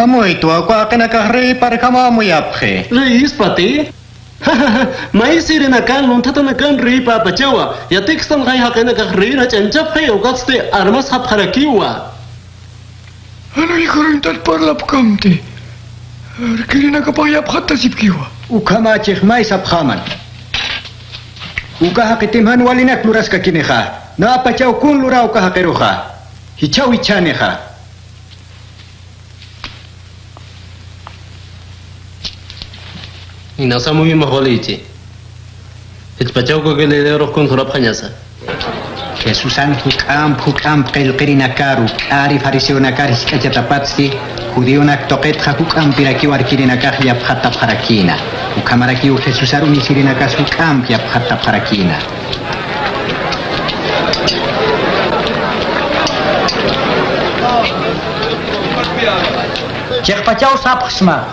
Amuytwa, uka jaqinakax reyparjama amuyapxi. Reyispati? May sirinakan lunthatanakan reypäpachawa. Yatikstan jay jaqinakax rey rach'añchapxi, ukatsti armasxapxarakiwa. Jan uñjuruntat parlapkamti, arkirinakapax yapxattasipkiwa. Ukhamächix may sapxäman. Uka jaqitim jan walinak luraskakinixa. Nä pachaw kun luräw uka jaqiruxa. Jichhaw jichhänixa. Inasa amuymax walichi. Jichhpachaw uka Galilearux kun jurapxañasa. Jesusan juk'amp juk'amp qillqirinakaru, k'ari fariseonakar jisk'achatapatsti, judionak tuqitxa juk'ampirakiw arkirinakax yapxatapxarakïna. Ukhamarakiw Jesusar uñisirinakas juk'amp yapxatapxarakïna. Chiqpachaw sapxsma,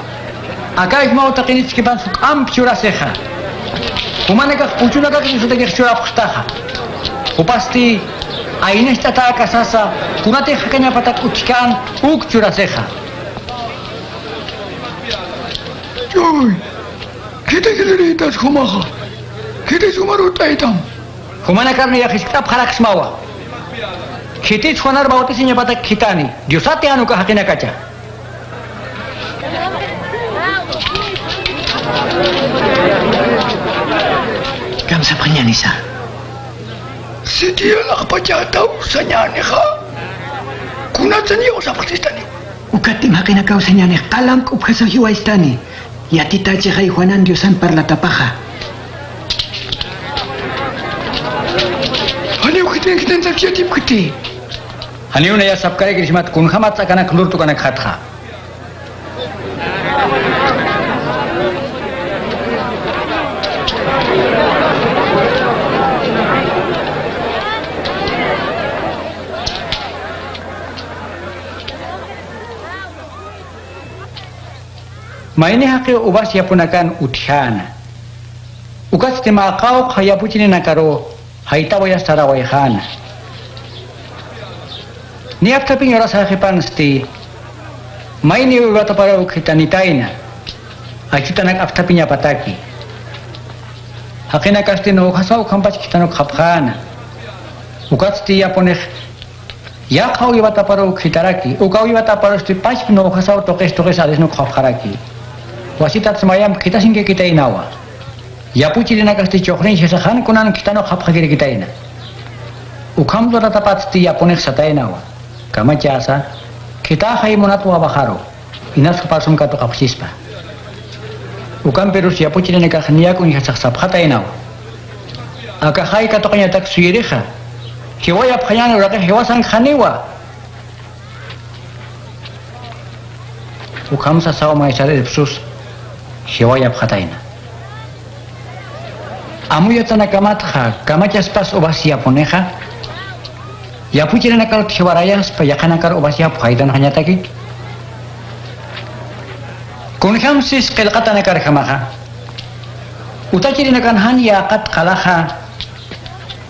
aka ayllmaw taqinichkipan juk'amp churasixa. Jumanakax puchunakak Diosatakix churapxtaxa. Jupasti aynicht'atäkasasa, kunatix jakañapatak utjkän uk churasixa. Chuy, khiti jilïritas jumaxa, khiti suma rut'aytam. Jumanakar niyax jiskt'apxaraksmawa. Khitis Juanar Bautizañapatak khithani, Diosati jan uka jaqinakacha. Kamsapxañänisa. Siti yalaqpachätaw sañänixa. Kunatsa niyaw sapxtistani. Ukatim jaqinakaw sañänix, qalamp k'upjasaw jiwaystani. Yatitächixay Juanan Diosan parlatapaxa. Janiw khitin khitin sapxi yatipkiti. Janiw naya sapkarakirïsmat kunjamatsa akanak lurtukanakxatxa. Mayni jaqiw uvas yapunakan utjäna. Ukatsti mä qawqha yapuchirinakaru jaytawayas sarawayxäna. Niy apthapiñ urasaxipansti, mayniw uywataparuw khitanitayna, aychutanak apthapiñapataki. Jaqinakasti nökhasaw ukhampach khitanukxapxäna. Ukatsti yapunix yaqha uywataparuw khitaraki, uka uywataparusti pachpa nökhasaw tuqis tuqis arisnukxapxaraki. Wasitatsa mayamp khitasinkikitaynawa. Yapuchirinakasti chuxriñ jisa jan kunan khitanukxapxakirikitayna. Ukham luratapatsti yapunix sataynawa. Kamachäsa, khitäxay munat wawaxaru, inas jupax sum katuqapxchispa. Ukampirus yapuchirinakax niyak uñjasax sapxataynawa. Akaxay katuqañatak suyirixa, jiwayapxañäni uraqix jiwasankxaniwa. Ukham sasaw maysar irpsus jiwayapxatayna. Amuyatsanakamatxa kamachaspas uvas yapunixa, yapuchirinakarut jiwarayaspa yaqhanakar uvas yapu jaytanxañataki. Kunjamsis qillqatanakarjamaxa, utachirinakan jan yäqat qalaxa,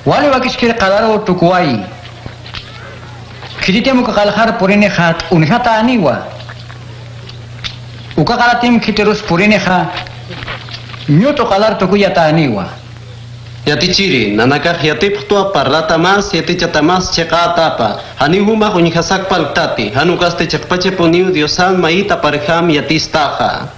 wali wakiskir qalaruw tukuwayi. Khititim uka qalaxar purinixa t'unjatäniwa. Uka qalatim khitirus purinixa ñut'u qalar tukuyatäniwa. Yatichiri, nanakax yatipxtwa parlata mas, yatichata mas chiqätapa, janiw jumax uñjasak parltati, jan ukasti chiqpachapuniw Diosan mayit aparjam yatistaxa.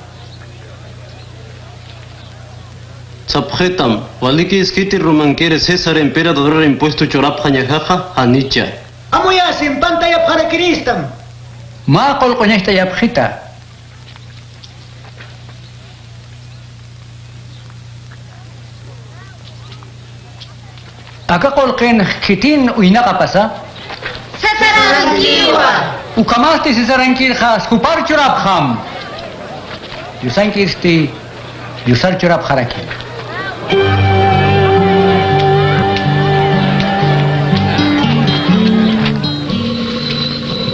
Sapxitam, walikis khitir Romankir César emperadorur impuesto churapxañaxaxa, janicha. Amuyasim, pantayapxarakiristam. Mä qullq'uñacht'ayapxita. Aka qullqinx khitin uynaqapasa. Césarankïwa. Ukhamasti Césarankirxa jupar churapxam. Diosankirsti Diosar churapxaraki.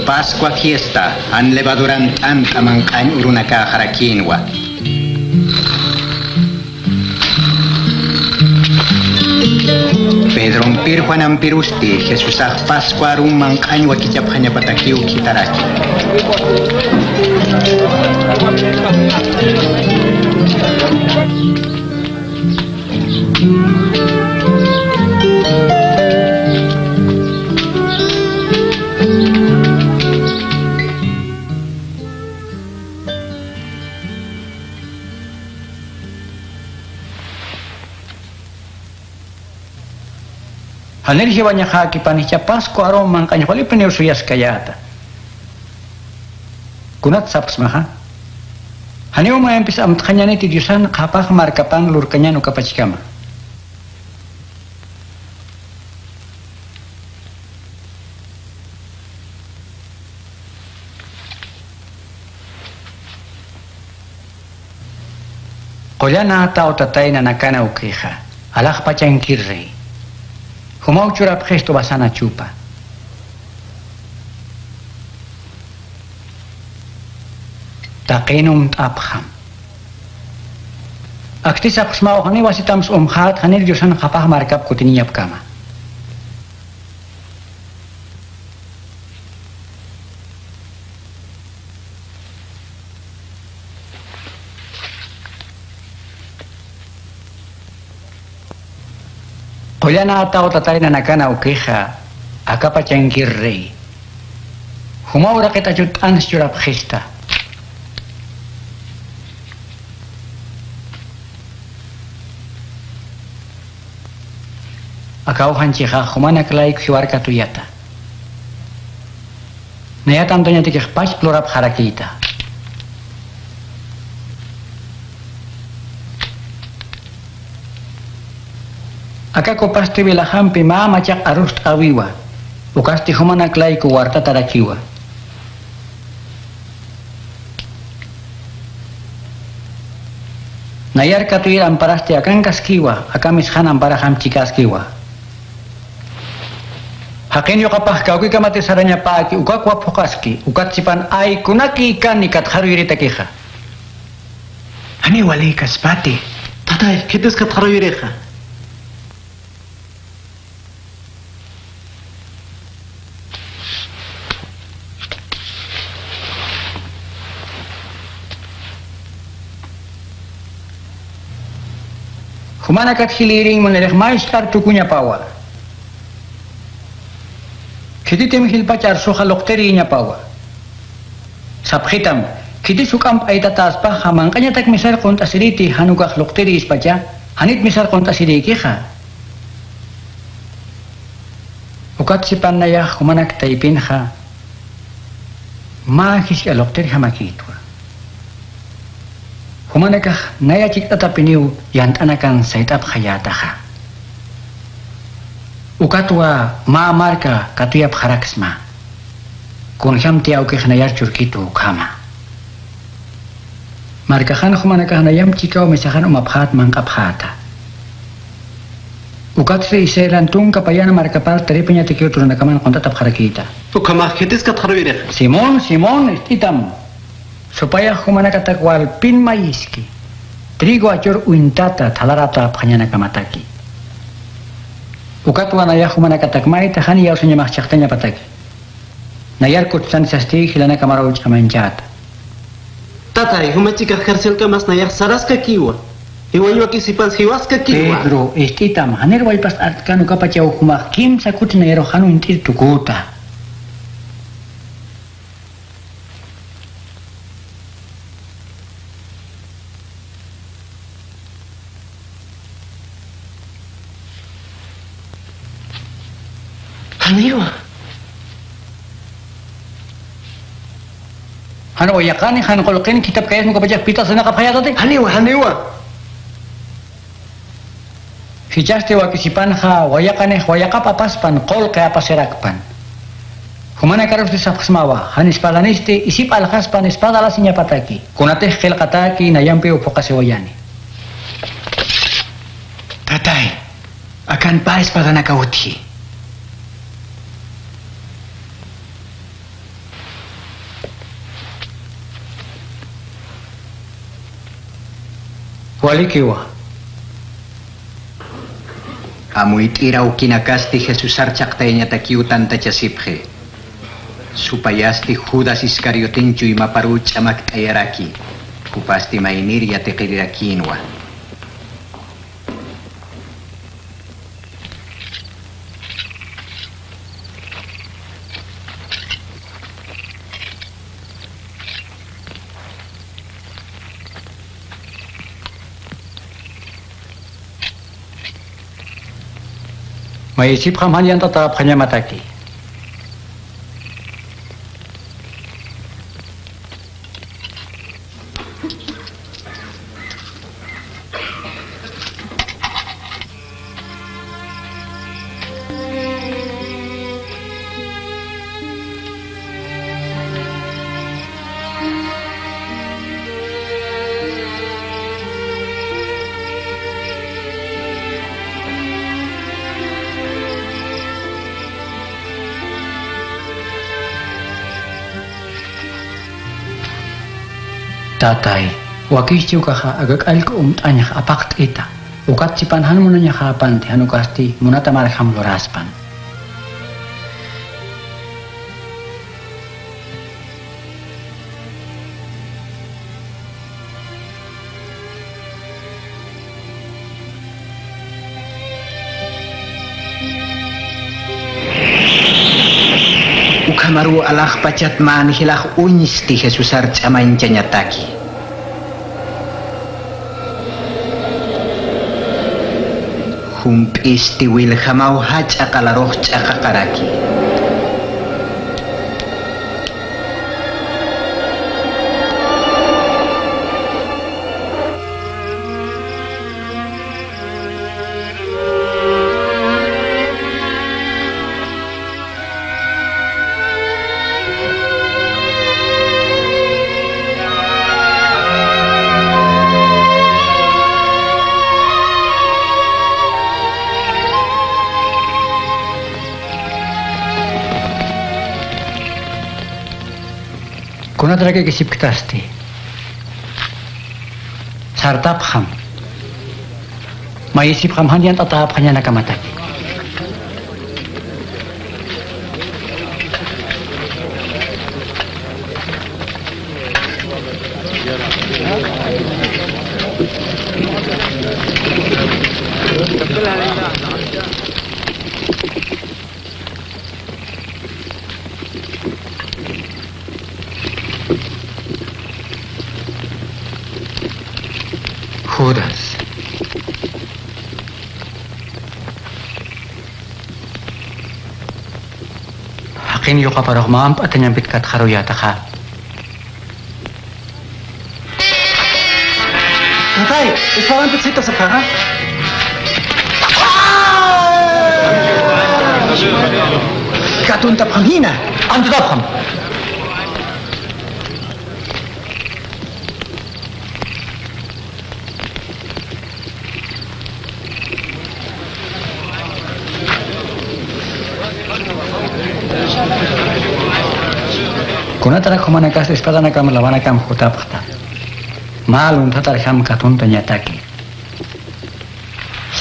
Pascua fiesta, jan levaduran t'ant'a manq'añ urunakäxarakïnwa. Pedrompir Juanampirusti Jesusax Pascua arum manq'añ wakichapxañapatakiw khitaraki. Janir jiwañaxäkipan jichha Pascua arum manq'añ wali piniw suyaskayäta. Kunat sapxsmaxa. Janiw mayampis amtxañäniti Diosan qhapax markapan lurkañan ukapachkama. Qullanätaw tatay nanakana ukixa, alaxpachankir rey. Jumaw churapxistu basana chupa. Taqin umt'apxam. Aksti sapxsmaw janiw wasitamps umxät, janir Diosan qhapax markap kutiniñapkama. Qullanätaw tatay nanakana ukixa, akapachankir rey. Juma uraqit achut t'ans churapxista. Akaw janchixa jumanak layku jiwar katuyata. Nayat amtañatakix pachp lurapxarakïta. Aka copasti wilaxampi mä machaq arust'äwiwa, ukasti jumanak layku wartatarakiwa. Nayar katuyir amparasti akankaskiwa, aka misxan amparaxam chikäskiwa. Jaqin yuqapax kawkikamatir sarañapäki, ukakwa phuqaski, ukat sipan aykunaki kani katxaruyiritakixa. Janiw walïkaspati. Tatay, khitis katxaruyirixa. Jumanakat jilïrin munirix mä ist'ar tukuñapawa. Khititim jilpacha arsuxa luqtiriñapawa. Sapxitam, khitis juk'amp aytatäspaxa, manq'añatak misar qunt'asiriti, jan ukax luqtirispacha, janit misar qunt'asirïkixa. Ukat sipan nayax jumanak taypinxa, mä jisk'a luqtirjamakïtwa. Jumanakax naya chikt'atapiniw yant'anakan sayt'apxayätaxa. Ukatwa mä marka katuyapxaraksma. Kunjamti awkix nayar churkitu ukhama. Markaxan jumanakax nayamp chikaw misaxan umapxät manq'apxäta. Ukatsti Israelan tunka payana markapar taripañatakiw turunakaman qunt'atapxarakïta. Ukhamax khitis katxaruyirix. Simón, Simón, ist'itam. Supayax jumanakatak walpin mayiski. Trigo achur uñtata thalarätapxañanakamataki. Ukatwa nayax jumanakatak mayta jan iyawsañamax chhaqtañapataki. Nayar kutsanisasti jilanaka maraw ch'amañchäta. Tatay, juma chikax carcelkamas nayax saraskakiwa. Jiwañ wakisipans jiwaskakiwa. Pedro, ist'itam, janir wallpast artkan ukapachaw jumax kimsa kuti nayarux jan uñt'ir tukuta. Janiwa. Jan wayaqani, jan qullqini khithapkayasma ukapachax pita sanaqapxayätati. Janiwa, janiwa. Jichhasti wakisipanxa wayaqanix wayaqap apaspan, qullqi apasirakpan. Jumanakarusti sapxsmawa, jan espadanisti isip alxaspan espada lasiñapataki, kunatix qillqatäki nayampiw phuqasiwayani. Tatay, akan pä espadanakaw utji. Walikiwa. Muyt'ir awkinakasti Jesusar chaqtayañatakiw tantachasipxi. Supayasti Judas Iscarioten chuymaparuw ch'amakt'ayaraki, jupasti maynir yatiqirirakïnwa. Mayisipxam jan yant'atäpxañamataki. Tatay, wakichti ukaxa aka k'allku umt'añax apaqt'ita, ukatchipan jan munañaxäpanti, jan ukasti munata marjam luraspan. Ukhamaruw alaxpachat mä angilax uñsti Jesusar ch'amañchañataki. Jump'isti wiljamaw jach'a qalarux ch'aqaqaraki. Kunatarak ikisipktasti. Sartapxam. Mayisipxam jan yant'atäpxañanakamataki. Judas. Jaqin yuqaparux mä amp'atañampit katxaruyätaxa. Tatay, espadantit sitasipxaxa. Katuntapxam jina. Antutapxam. Kunatarak jumanakas espadanakamp lawanakam jutapxta. Mä lunthatarjam katuntañataki.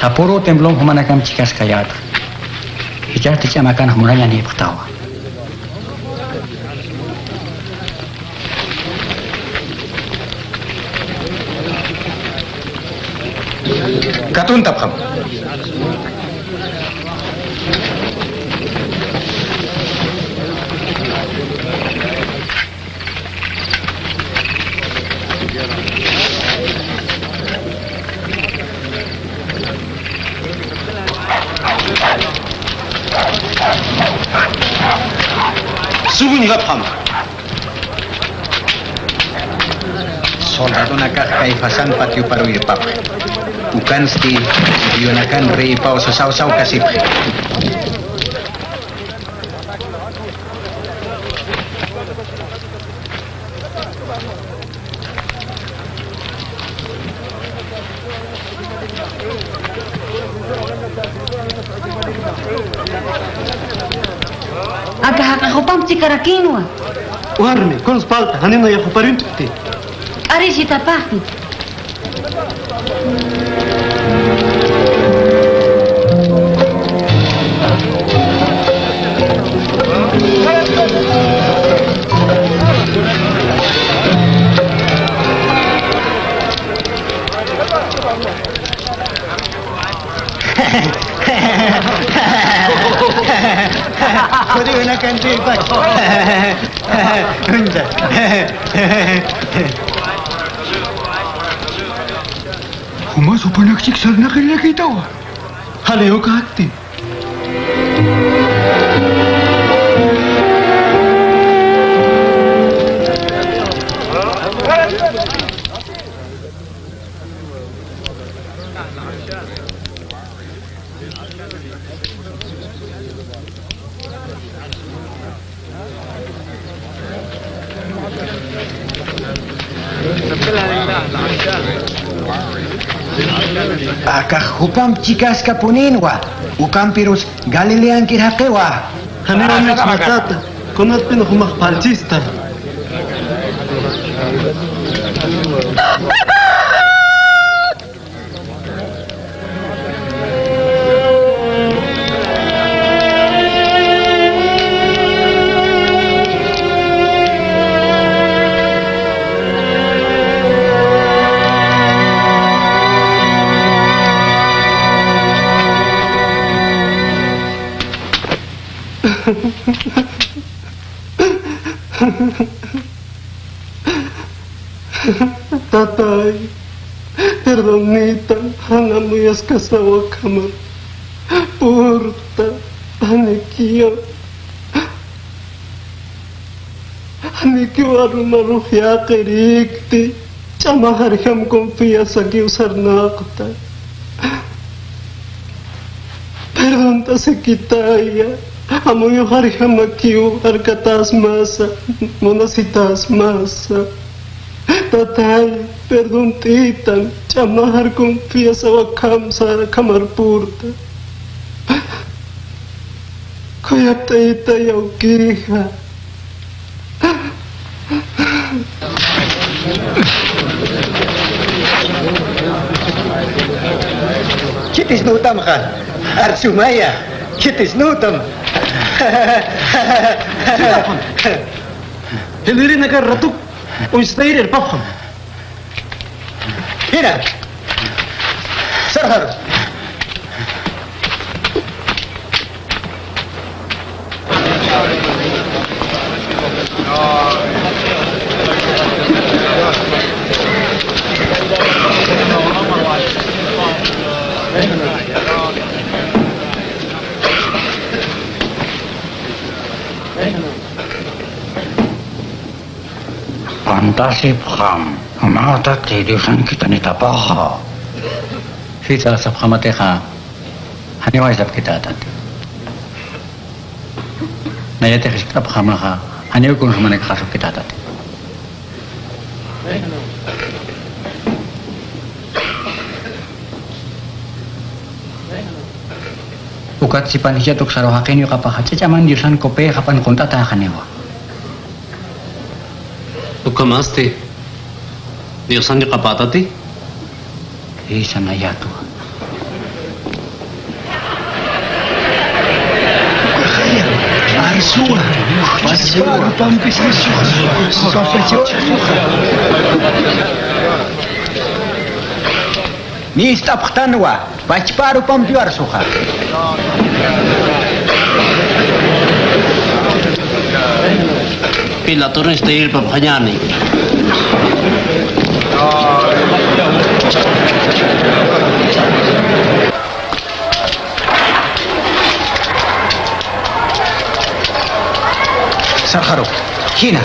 Sapüru templomp jumanakamp chikaskayäta. Jichhasti ch'amakanx munañanïpxtawa. Katuntapxam. Subuñgapxam. Soldadonakax Caifasan patiuparu irpapxi. Ukansti judionakan reypaw sasaw saw kasipxi. Aka jaqix jupamp chikarakïnwa. Warmi, kuns palta, janina ya juparint'ti. K'arïsitapaxti. Jumax jupanakchik sarnaqillakïtawa. Janiw uka jakti. Akax jupamp chikaskapunïnwa, ukampirus Galileankir jaqiwa. Janiw uñjt'añäni, tata, kunatpin jumax phalt'ista. Tatay, perdonnïtam, jan amuyaskasawa, akham purta, janikiw, janikiw arunarux yäqirïkti, ch'amaxarjam confiasakiw sarnaqta. Perdont'asikitaya, amuyuxarjamakiw arkatäsmasa, munasitäsmasa. Tatay, perdont'itam, ch'amaxar confiasawa, akham sara, akham purta. Khuyapt'ayta, awkixa. Khitisnütamxa, arsumaya, khitisnütam. Jilïrinakar ratuk uñst'ayir irpapxam. Jina. Sarxaru. Pantasipxam, jumax taqi Diosan khitanitapaxa. Sisa sapxamatixa, janiw aysapkitätati. Nayatix jiskt'apxamaxa, janiw kuns jumanak qhasupkitätati. Ukat sipan jichhat uksaru jaqin yuqapaxa, ch'ach'aman Diosan copey japan qunt'atäxaniwa. Ukhamasti, Diosan yuqapätati. Jisa, nayatwa. Arsuwa, pachpa arupampis arsuwa. Nist'apxtanwa, pachpa arupampiw arsuxa. Pilator uñst'ayir irpapxañäni. Sarxaru, jina.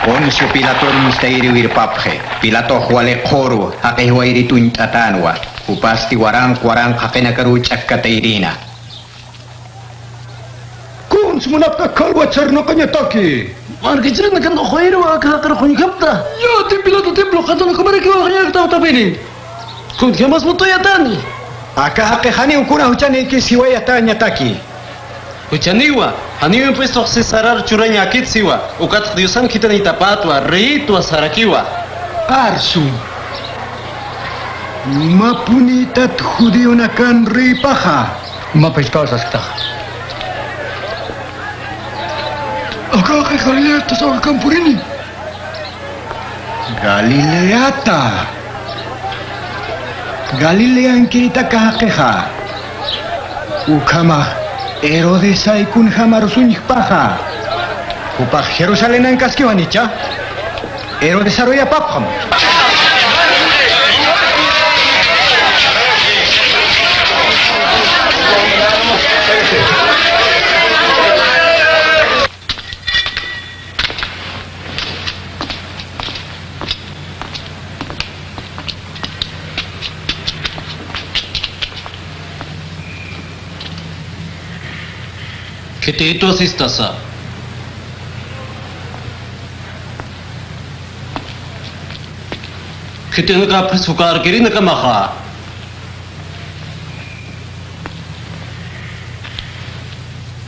Poncio Pilator uñst'ayiriw irpapxi. Pilatox wali qhuru, jaqix wayrit uñt'atänwa. Jupasti waranq waranq jaqinakaruw ch'akkatayrïna. Kuns munapta khalwat sarnaqañataki. Markachirinakar uxwayiriwa aka jaqir uñjapxta. Yati Pilato templo qatan ukhamarakiw uñjapxta utapini. Kuntjamas mutuyatani. Aka jaqix janiw kuna juchanïkis jiwayatäñataki. Juchaniwa, janiw impuestux Cesarar churañäkit siwa, ukatx Diosan khitanitapätwa, reyitwa sarakiwa. Arsu. Mapunïtat judionakan reypaxa. Maphispaw sasktaxa. Aka jaqix Galileatasaw akan purini. Galileata. Galileankirita aka jaqixa. Ukhamax Herodesay kunjamarusuñjpaxa. Jupax Jerusalenankaskiwa, ¿janicha? Herodesaru yapapxam. Khititwa sistasa. Khitinakapxis juk'arkirinakamaxa.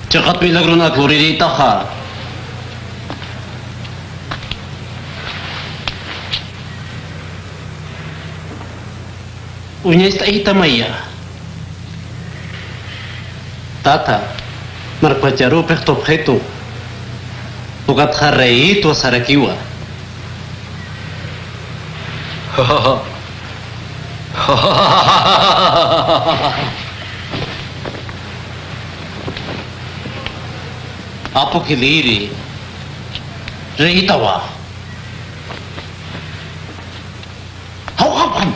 Chiqat milagrunak lurirïtaxa. Uñacht'aytamaya. Tata, markpacharupix tupxitu, ukatxa reyitwa sarakiwa. Apu Jilïri, reyitawa. Jawxapxam.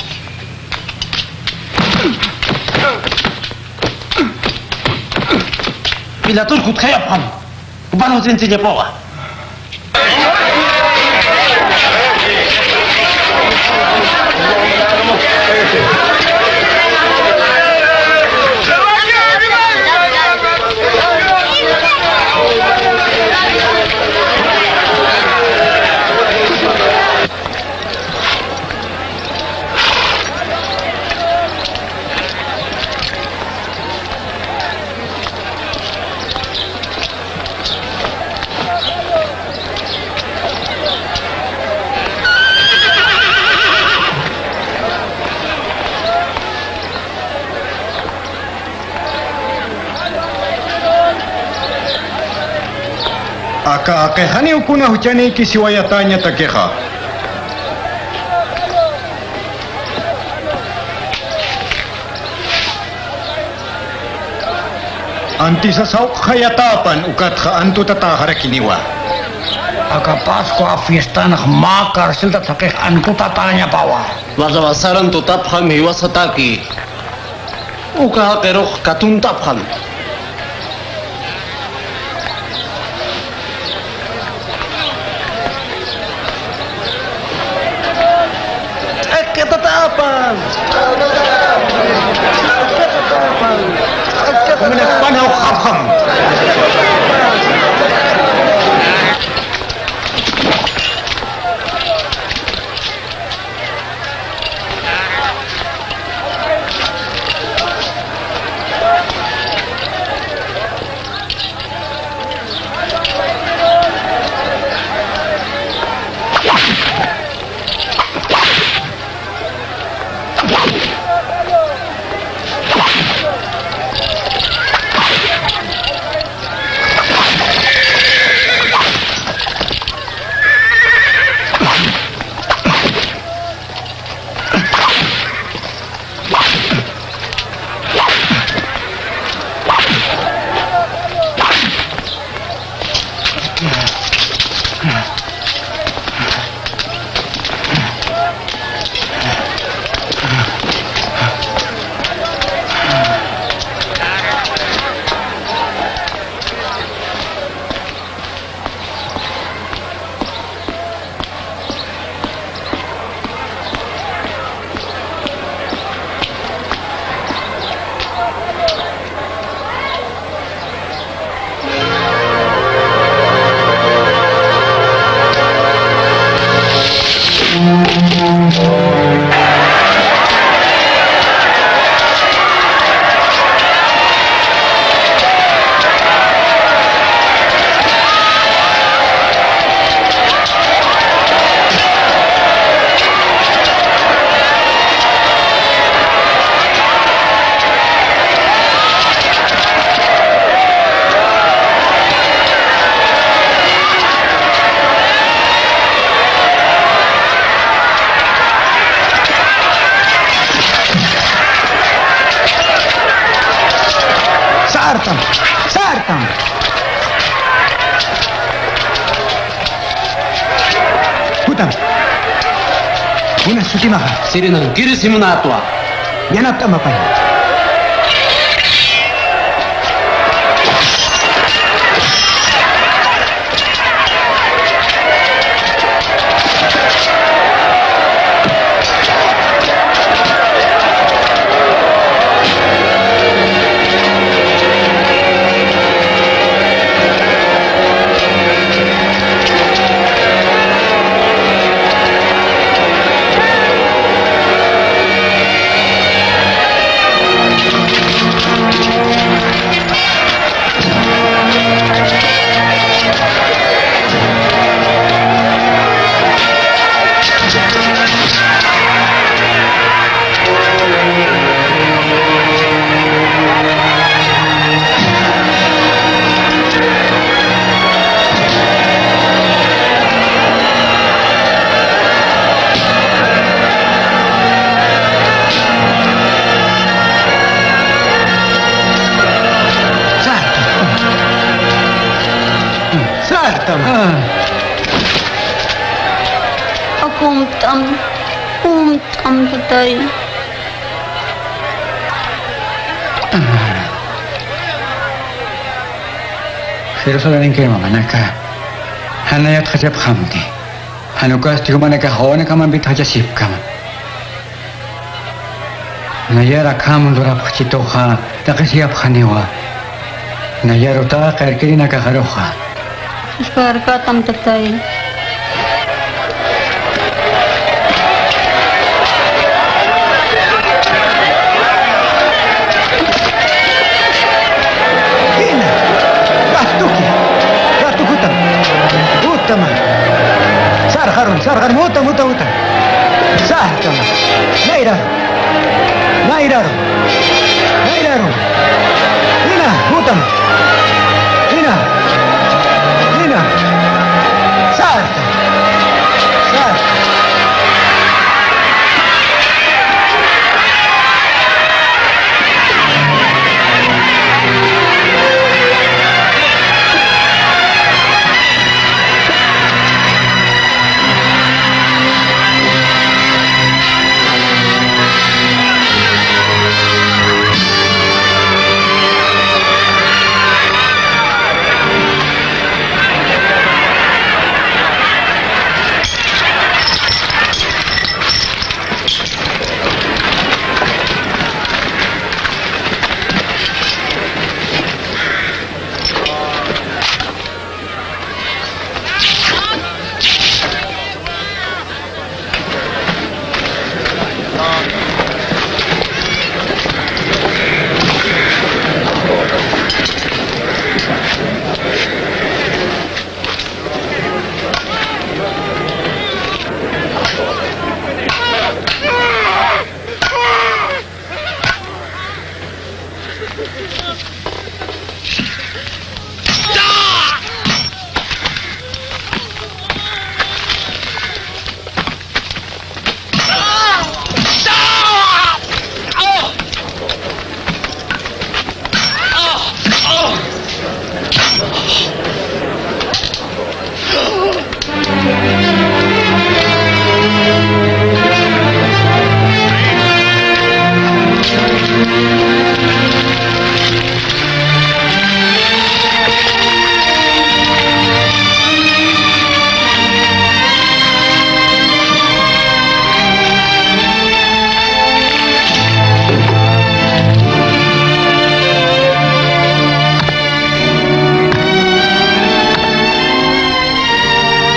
Pilatur kutkayapxam. Jupanwa sinsiñapawa. Aka jaqixaniw kuna juchanïkisiwayatäñatakixa. Antisas jawq'xayatäpan, ukatxa antutatäxarakiniwa. Aka Pascua fiestanax mä carceltat jaqix antutatäñapawa. Barrabasar antutapxam jiwasataki. Uka jaqirux katuntapxam. T'aqatatapan. T'aqatatapan. T'aqatatapan. Sartam, sartam. Jutam. Kuna sutimaxa. Sirinankiri simunatwa. Yanapt'amapay. Sartam. Sartam. Jumt'am, jumt'am, tatay. Jerusalenkir mamanaka, jan yatxachapxamti. Jan ukasti jumanakax wawanakamampi jachasipkama. Nayar akham lurapxchituxa, taqisiyapxaniwa. Nayar utaq irkirinakaxaruxa. Jiskarkatam, tatay. Jina, ratuki, ratukutam, utama. Sarxarum, sarxarum, utam, utam, utam. Sarxarum. Nayrarum. Nayrarum. Nayrarum. Jina, utam. Jina. Jina. Sarxarum. Sarxarum.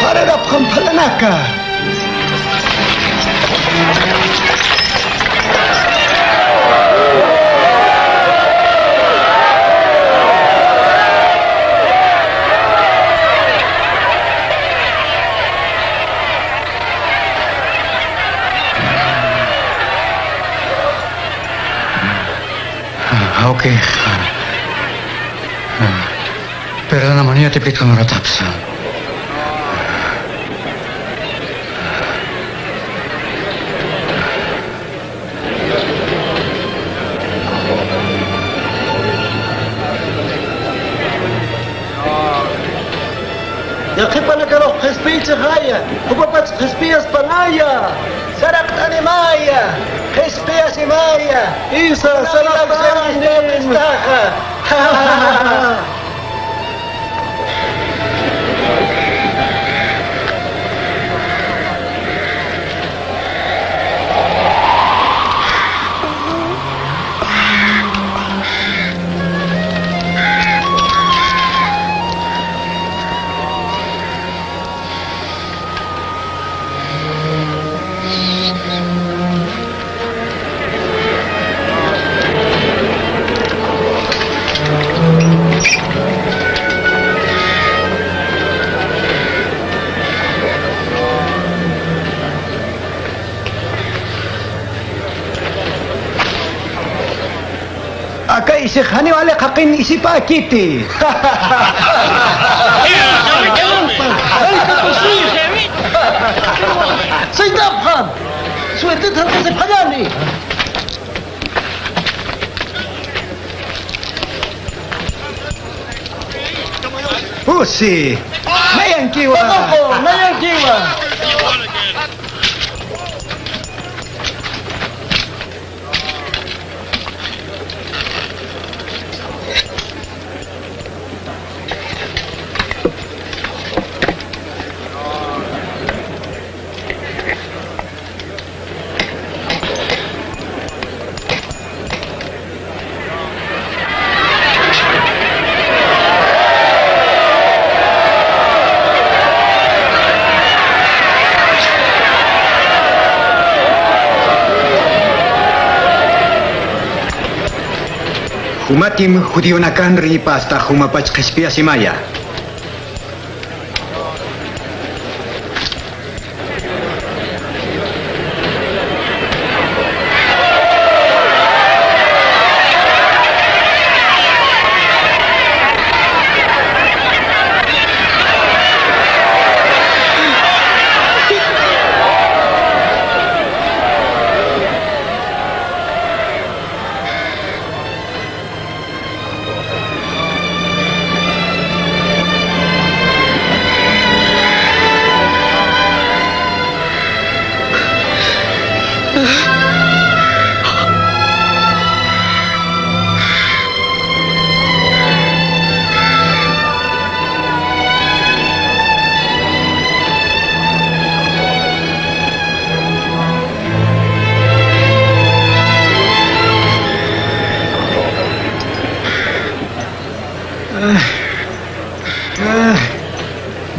Jararapxam phalanaka. Awkix, perdonamuni, yatipkit uñuratapsa. Qhipanakarux qhispiychixaya, jupapach qhispiyaspanaya. Saraqt'animaya, qhispiyasimaya. Isa, saraqt'ani. Aka isix janiw ali qhaqin isipäkiti. Saytapxam. Suertet jarqasipxañäni. Pusi. Nayankiwa. Nayankiwa. Jumatim judionakanri pasta jumapach qhispiyasimaya.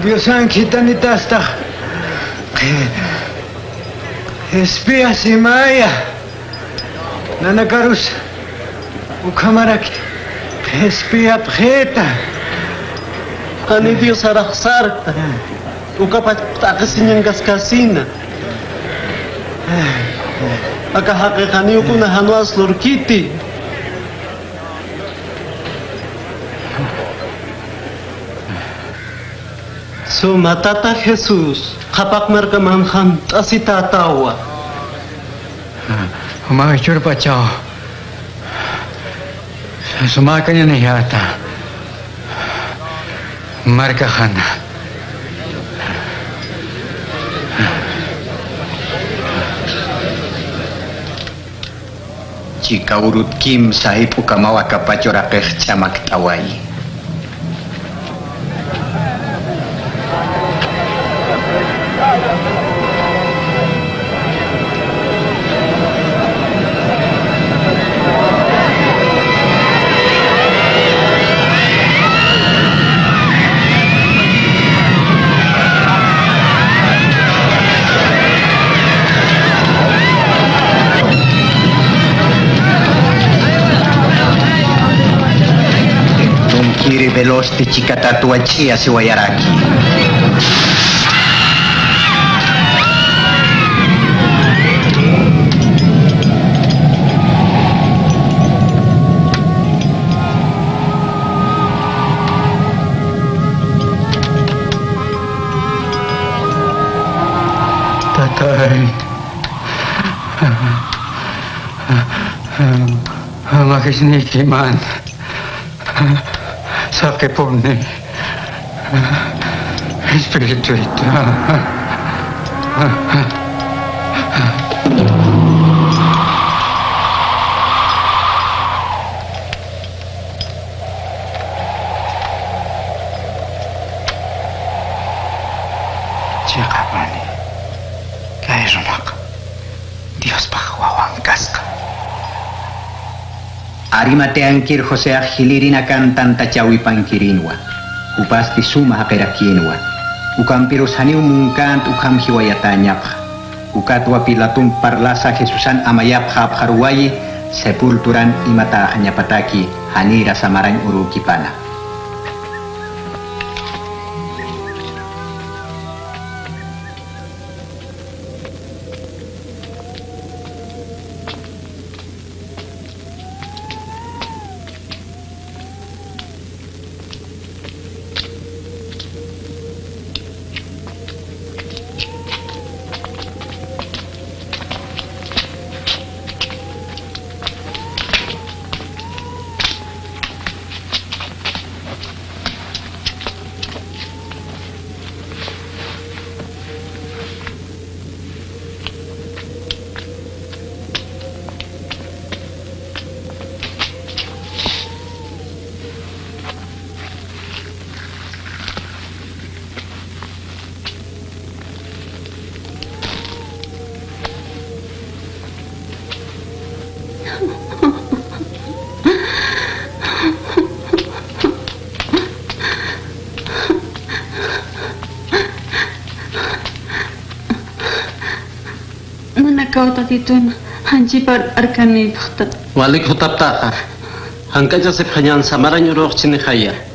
Diosan khithanitastax qhispiyasimaya. Nanakarus ukhamarak qhispiyapxita. Jani Diosarax sarkta. Ukapach pt'aqisiñankaskasina. Aka jaqix janiw kuna jan uñas lurkiti. Suma tata Jesús, qhapaq markaman jamt'asitätawa. Mä jichhürpachaw sumäkañaniyäta markaxana. Chika urut kimsa jip'ukamaw akapach uraqix ch'amakt'awayi. Tunkiri veloz chikatatwa ch'iyasiwayaraki. Tatay, magistnïkiman saqipuni. Espiritu. Chiqapuni, kay runaqa Diospax wawan kasqa. Arimateankir Joseax jilïrinakan tantachawipankirinwa, jupasti suma jaqirakïnwa. Ukampirus janiw munkänti ukham jiwayatäñapxa. Ukatwa Pilatump parlasa Jesusan amayapxäpxaruwayi, sepulturan imatäxañapataki janïra samarañ urükipana. Nanakaw Tatitun janchipar arkanipxta. Walik jutaptaxa. Jank'achasipxañän samarañ urüxchinixaya.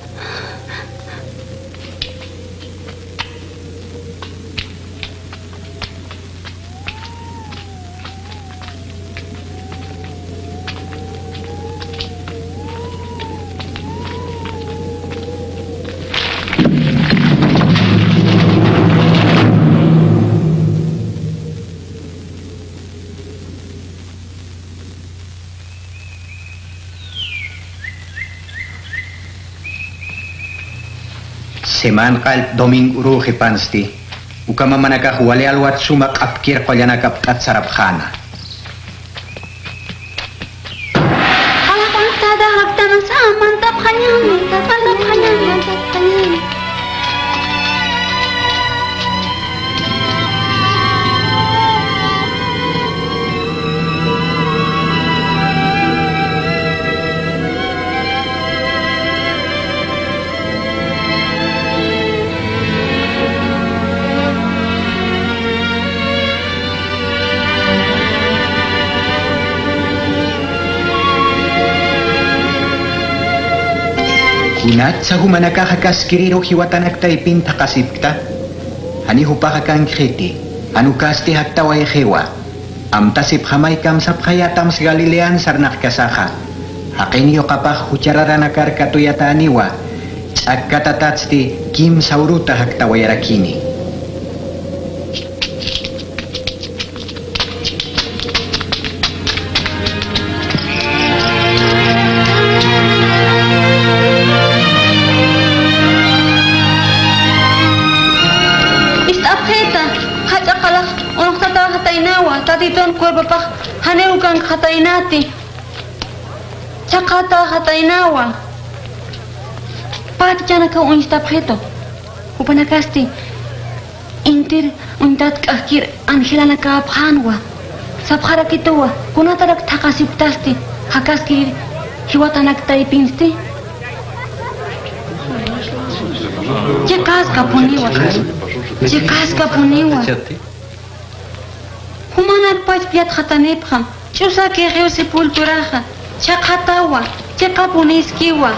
Semana qallq domingo urüxipansti, uka mamanakax wali alwat suma q'apkir qullanakapt'at sarapxäna. Alabanzada jaktanasa mantapxañäni, mantapxañäni, mantapxañäni. Kunatsa jumanakaxa kaskiriru jiwatanak taypin thaqasipkta, jani jupax akankxiti, jan ukasti jaktawayxiwa. Amtasipxamay kamsapxayätam Galilean sarnaqkasaxa. Jaqin yuqapax juchararanakar katuyatäniwa, ch'akkatatatsti kimsa uruta jaktawayarakini. Ist'apxita, jach'a qalax unuqtatäxataynawa, Tatitun cuerpopax janiw ukankxataynati. Chhaqatäxataynawa. Pachachanakaw uñstapxitu. Jupanakasti intir uñtat k'ajkir angelanakäpxänwa. Sapxarakituwa, kunatarak thaqasipktasti jakaskirir jiwatanak taypinsti. Chiqaskapuniwa, chiqaskapuniwa. Jumanak pachpa yatxatanipxam, ch'usakixiw sepulturaxa, chhaqatawa, chiqapuniskiwa.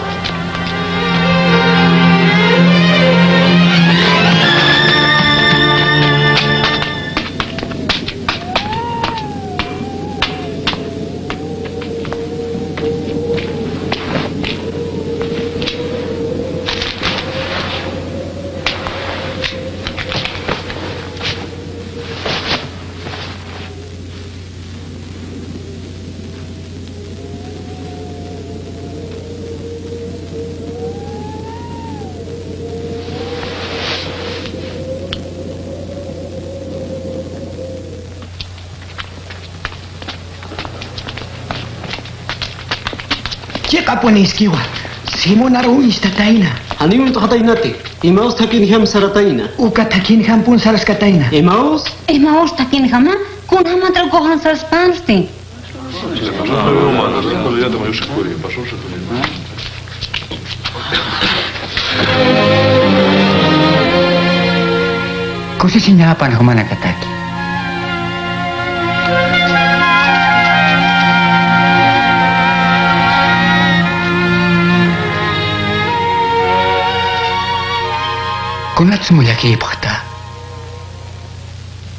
Apuniskiwa. Simón aru istatayna. Janiw uñt'xataynati. Emaus thakinjam saratayna. Uka thakinjampun saraskatayna. Emaus. Emaus thakinjama. Kunjamatrak ukaxan saraspansti. Kusisiñapan jumanakataki. Kunatsa mullakipxta.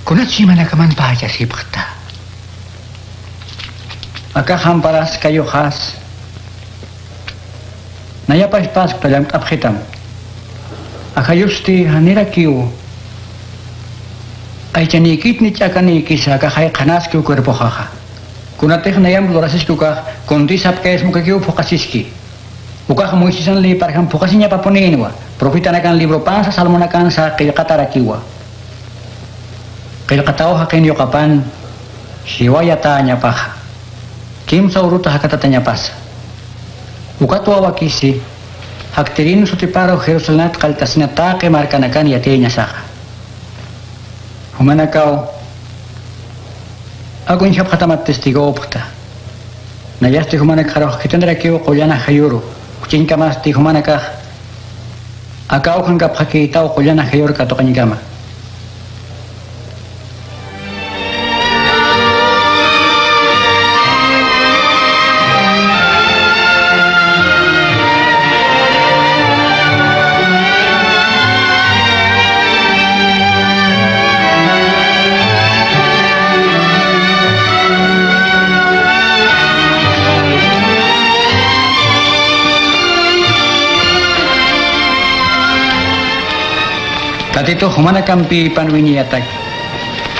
Kunatsa imanakaman pachasipxta. Akax amparaskayuxas. Nayapax Pascua llamk'apxitam. Ajayusti janirakiw. Aychanïkit ni ch'akanïkisa akaxay qhanaskiw cuerpoxaxa. Kunatix nayamp lurasiski ukax, kuntis apkayasmukakiw phuqasiski. Ukax Moisesan ley parjam phuqasiñapapunïnwa, profetanakan libropansa, salmonakansa qillqatarakiwa. Qillqataw jaqin yuqapan jiwayatäñapaxa. Kimsa uruta jakatatañapasa. Ukatwa wakisi, jaktirin sutiparu Jerusalenat qalltasina taqi markanakan yatiyañasaxa. Jumanakaw, ak uñjapxatamat testigopxta. Nayasti jumanakxarux khitinirakiw qullan ajayuru, kuchiñkamasti jumanakax, aka awjankapxakïtaw qullan ajayur katuqañkama. Tatitux jumanakampïpan wiñayataki.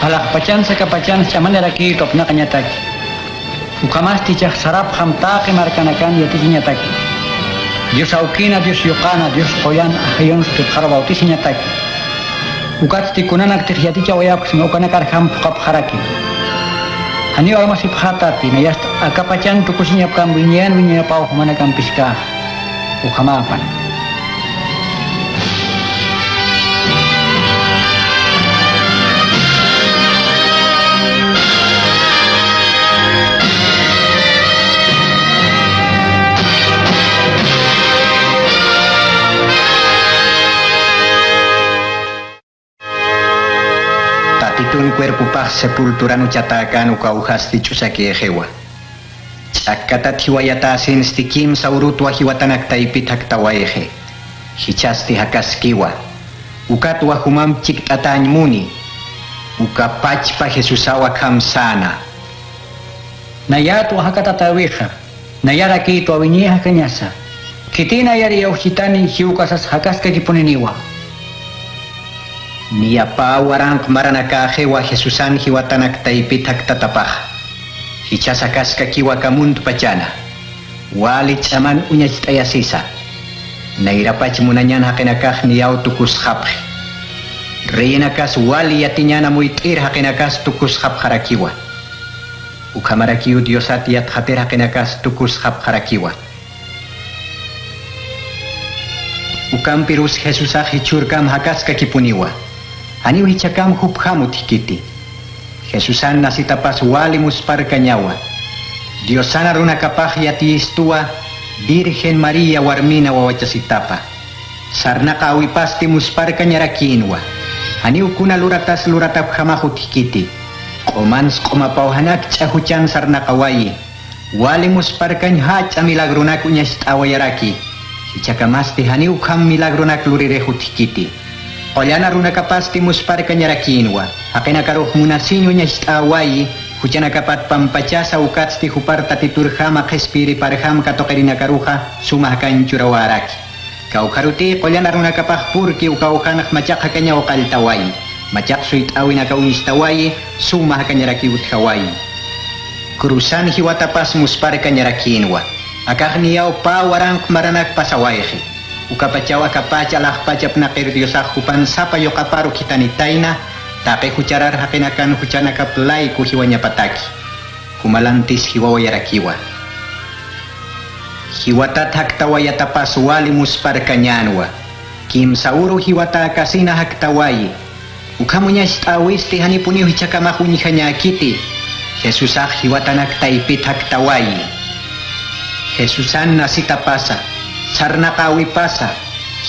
Alaxpachansa akapachansa ch'amanirakiy tupnaqañataki. Ukhamasti jichhax sarapxam taqi markanakan yatichiñataki. Dios awkina, Dios yuqana, Dios qullan ajayun sutipxaru bautizañataki. Ukatsti kunanaktix yatichawayapxsma ukanakarjam phuqapxaraki. Janiw armasipxätati, nayast akapachan tukusiñapkam wiñayan wiñayapaw jumanakampiska. Ukhamäpan. Tatitun cuerpopax sepulturan uchatäkän uka awjasti ch'usakïxiwa. Ch'akkatat jiwayatäsinsti kimsa urutwa jiwatanak taypit jaktawayxi. Jichhasti jakaskiwa. Ukatwa jumamp chikt'atäñ muni. Uka pachpa Jesusaw akham säna. Nayätwa jakatatäwixa. Nayarakïtwa wiñay jakañasa. Khitï nayar iyawjchitani jiwkasas jakaskakipuniniwa. Niya pä waranq maranakäxiwa Jesusan jiwatanak taypit jaktatapaxa. Jichhasa jakaskakiwa aka muntpachana. Wali ch'aman uñacht'ayasisa. Nayrapach munañan jaqinakax niyaw tukusxapxi. Reyinakas wali yatiñan amuyt'ir jaqinakas tukusxapxarakiwa. Ukhamarakiw Diosat yatxatir jaqinakas tukusxapxarakiwa. Ukampirus Jesusax jichhürkam jakaskakipuniwa. Janiw jichhakam jupjam utjkiti. Jesusan nasitapas wali muspharkañawa. Diosan arunakapax yatiyistuwa Virgen María warmina wawachasitapa. Sarnaqäwipasti muspharkañarakïnwa. Janiw kuna luratas luratapjamax utjkiti. Q'umans q'umapaw jan akch'a juchan sarnaqawayi. Wali muspharkañ jach'a milagronak uñacht'äwayaraki. Jichhakamasti janiw ukham milagronak luririx utjkiti. Qullan arunakapasti muspharkañarakïnwa. Jaqinakarux munasiñ uñacht'äwayi, juchanakapat pampachasa ukatsti jupar Tatiturjama qhispiyiriparjam katuqirinakaruxa suma jakañ churawäraki. Kawkharutï qullan arunakapax purki uka awjanx machaq jakañaw qalltawayi, machaq suyt'äwinakaw uñstawayi, suma jakañarakiw utjawayi. Cruzan jiwatapas muspharkañarakïnwa. Akax niyaw pä waranq maranak pasawayxi. Ukapachaw aka pach alaxpach apnaqir Diosax jupan sapa yuqaparu khitanitayna, taqi jucharar jaqinakan juchanakap layku jiwañapataki. Jumalantis jiwawayarakiwa. Jiwatat jaktawayatapas wali muspharkañänwa. Kimsa uru jiwatäkasina jaktawayi. Ukham uñacht'äwisti janipuniw jichhakamax uñjañäkiti. Jesusax jiwatanak taypit jaktawayi. Jesusan nasitapasa, sarnaqäwipasa,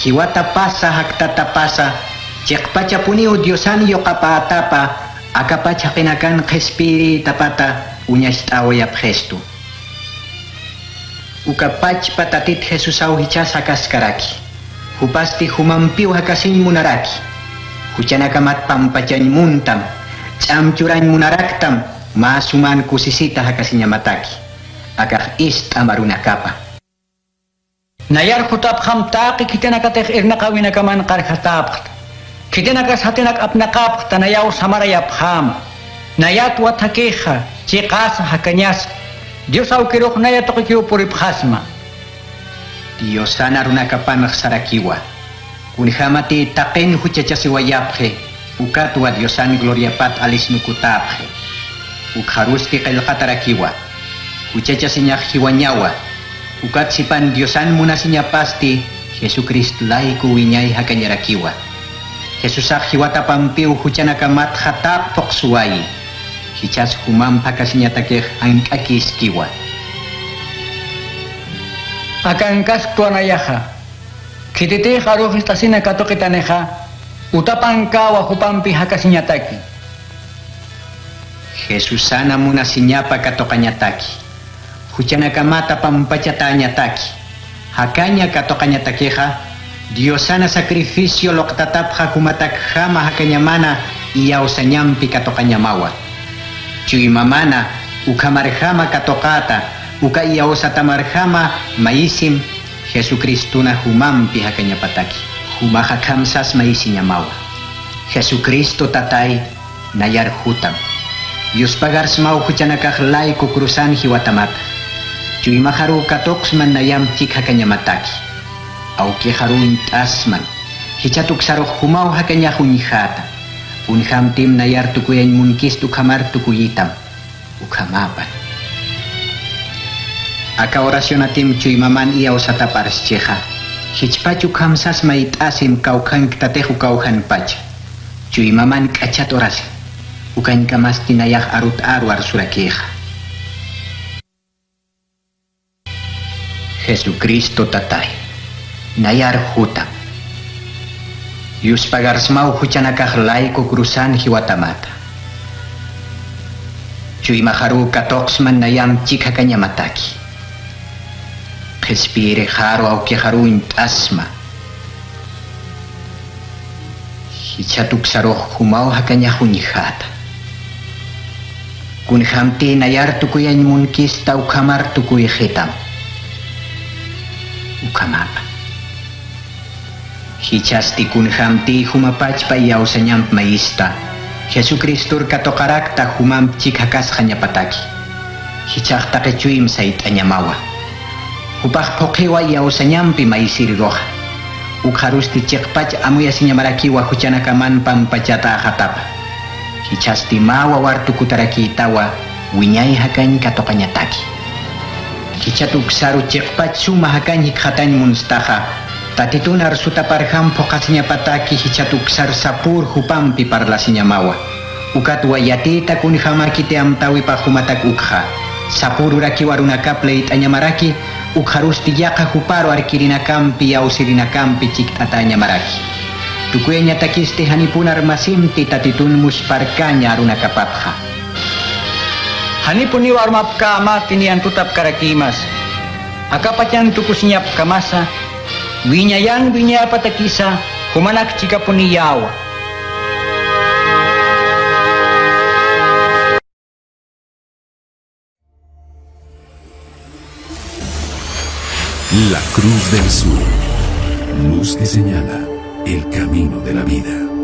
jiwatapasa, jaktatapasa, chiqpachapuniw Diosan yuqapätapa, akapach jaqinakan qhispiyirïtapata uñacht'äwayapxistu. Uka pachpa Tatit Jesusaw jichhas jakaskaraki. Jupasti jumampiw jakasiñ munaraki. Juchanakamat pampachañ muntam, ch'am churañ munaraktam, mä suman kusisita jakasiñamataki. Akax ist'am arunakapa. Nayar jutapxam taqi khitinakatix irnaqäwinakaman qarjatäpxta. Khitinakas jatinak apnaqapxta nayaw samarayapxäma. Nayatwa thakixa, chiqasa, jakañasa. Dios awkirux naya tuqikiw puripxasma. Diosan arunakapanx sarakiwa. Kunjämati taqin juchachasiwayapxi, ukatwa Diosan gloriapat alisnukutäpxi. Ukxarusti qillqatarakiwa. Juchachasiñax jiwañawa. Ukat sipan Diosan munasiñapasti Jesucristo layku wiñay jakañarakiwa. Jesusax jiwatapampiw juchanakamat jatäq phuqsuwayi. Jichhas jumamp jakasiñatakix jank'akiskiwa. Akankasktuwa nayaxa. Khititix arux ist'asina katuqitanixa, utapankäwa jupampi jakasiñataki. Jesusana munasiñapa katuqañataki. Juchanakamata pampachatäñataki. Jakaña katuqañatakixa, Diosana sacrificio luqtatapxa jumatakjama jakañamana iyawsañampi katuqañamawa. Chuymamana ukhamarjama katuqäta, uka iyawsatamarjama mayisim, Jesucristona jumampi jakañapataki. Jumax akham sas mayisiñamawa. Jesucristo Tatay, nayar jutam. Yuspagarsmaw juchanakax layku cruzan jiwatamata. Chuymaxaruw katuqsman nayamp chik jakañamataki. Awkixaruw uñt'asman. Jichhat uksarux jumaw jakañax uñjäta. Kunjämtim nayar tukuyañ munkist ukhamar tukuyitam. Ukhamäpan. Aka oracionatim chuymaman iyawsatap arschixa. Jichpach ukham sas mayt'asim kawkhanktatixa ukaw janpacha. Chuymaman k'achat urasi. Ukañkamasti nayax arut aru arsurakixa. Jesucristo Tatay, nayar jutam. Yuspagarsmaw juchanakax layku cruzan jiwatamata. Chuymaxaruw katuqsman nayamp chik jakañamataki. Qhispiyirixaru awkixaruw uñt'asma. Jichhat uksarux jumaw jakañax uñjäta. Kunjämti nayar tukuyañ munkista ukhamar tukuyxitam. Ukhamäpa. Jichhasti kunjämti jumapachpa iyawsañamp mayista, Jesucristor katuqarakta jumamp chik jakasxañapataki. Jichhax taqi chuymp sayt'añamawa. Jupax phuqhiwa iyawsañampi mayisiriruxa. Ukxarusti chiqpach amuyasiñamarakiwa juchanakaman pampachatäxatapa. Jichhasti mä wawar tukutarakïtawa wiñay jakañ katuqañataki. Jichhat uksaru chiqpach suma jakañ jikxatañ munstaxa, Tatitun arsutaparjam phuqhasiñapataki jichhat uksar sapür jupampi parlasiñamawa. Ukatwa yatïta kunjamäkiti amtäwipax jumatak ukxa. Sapürurakiw arunakap liyt'añamaraki, ukxarusti yaqha juparu arkirinakampi, iyawsirinakampi chikt'atäñamaraki. Tukuyañatakisti janipun armasimti Tatitun muspharkaña arunakapatxa. Janipuniw armapkämati niyan tutapkarakïmasa. Akapachan tukusiñapkamasa, wiñayan wiñayapatakisa, jumanak chikapuniyäwa. La Cruz del Sur. Luz que señala el camino de la vida.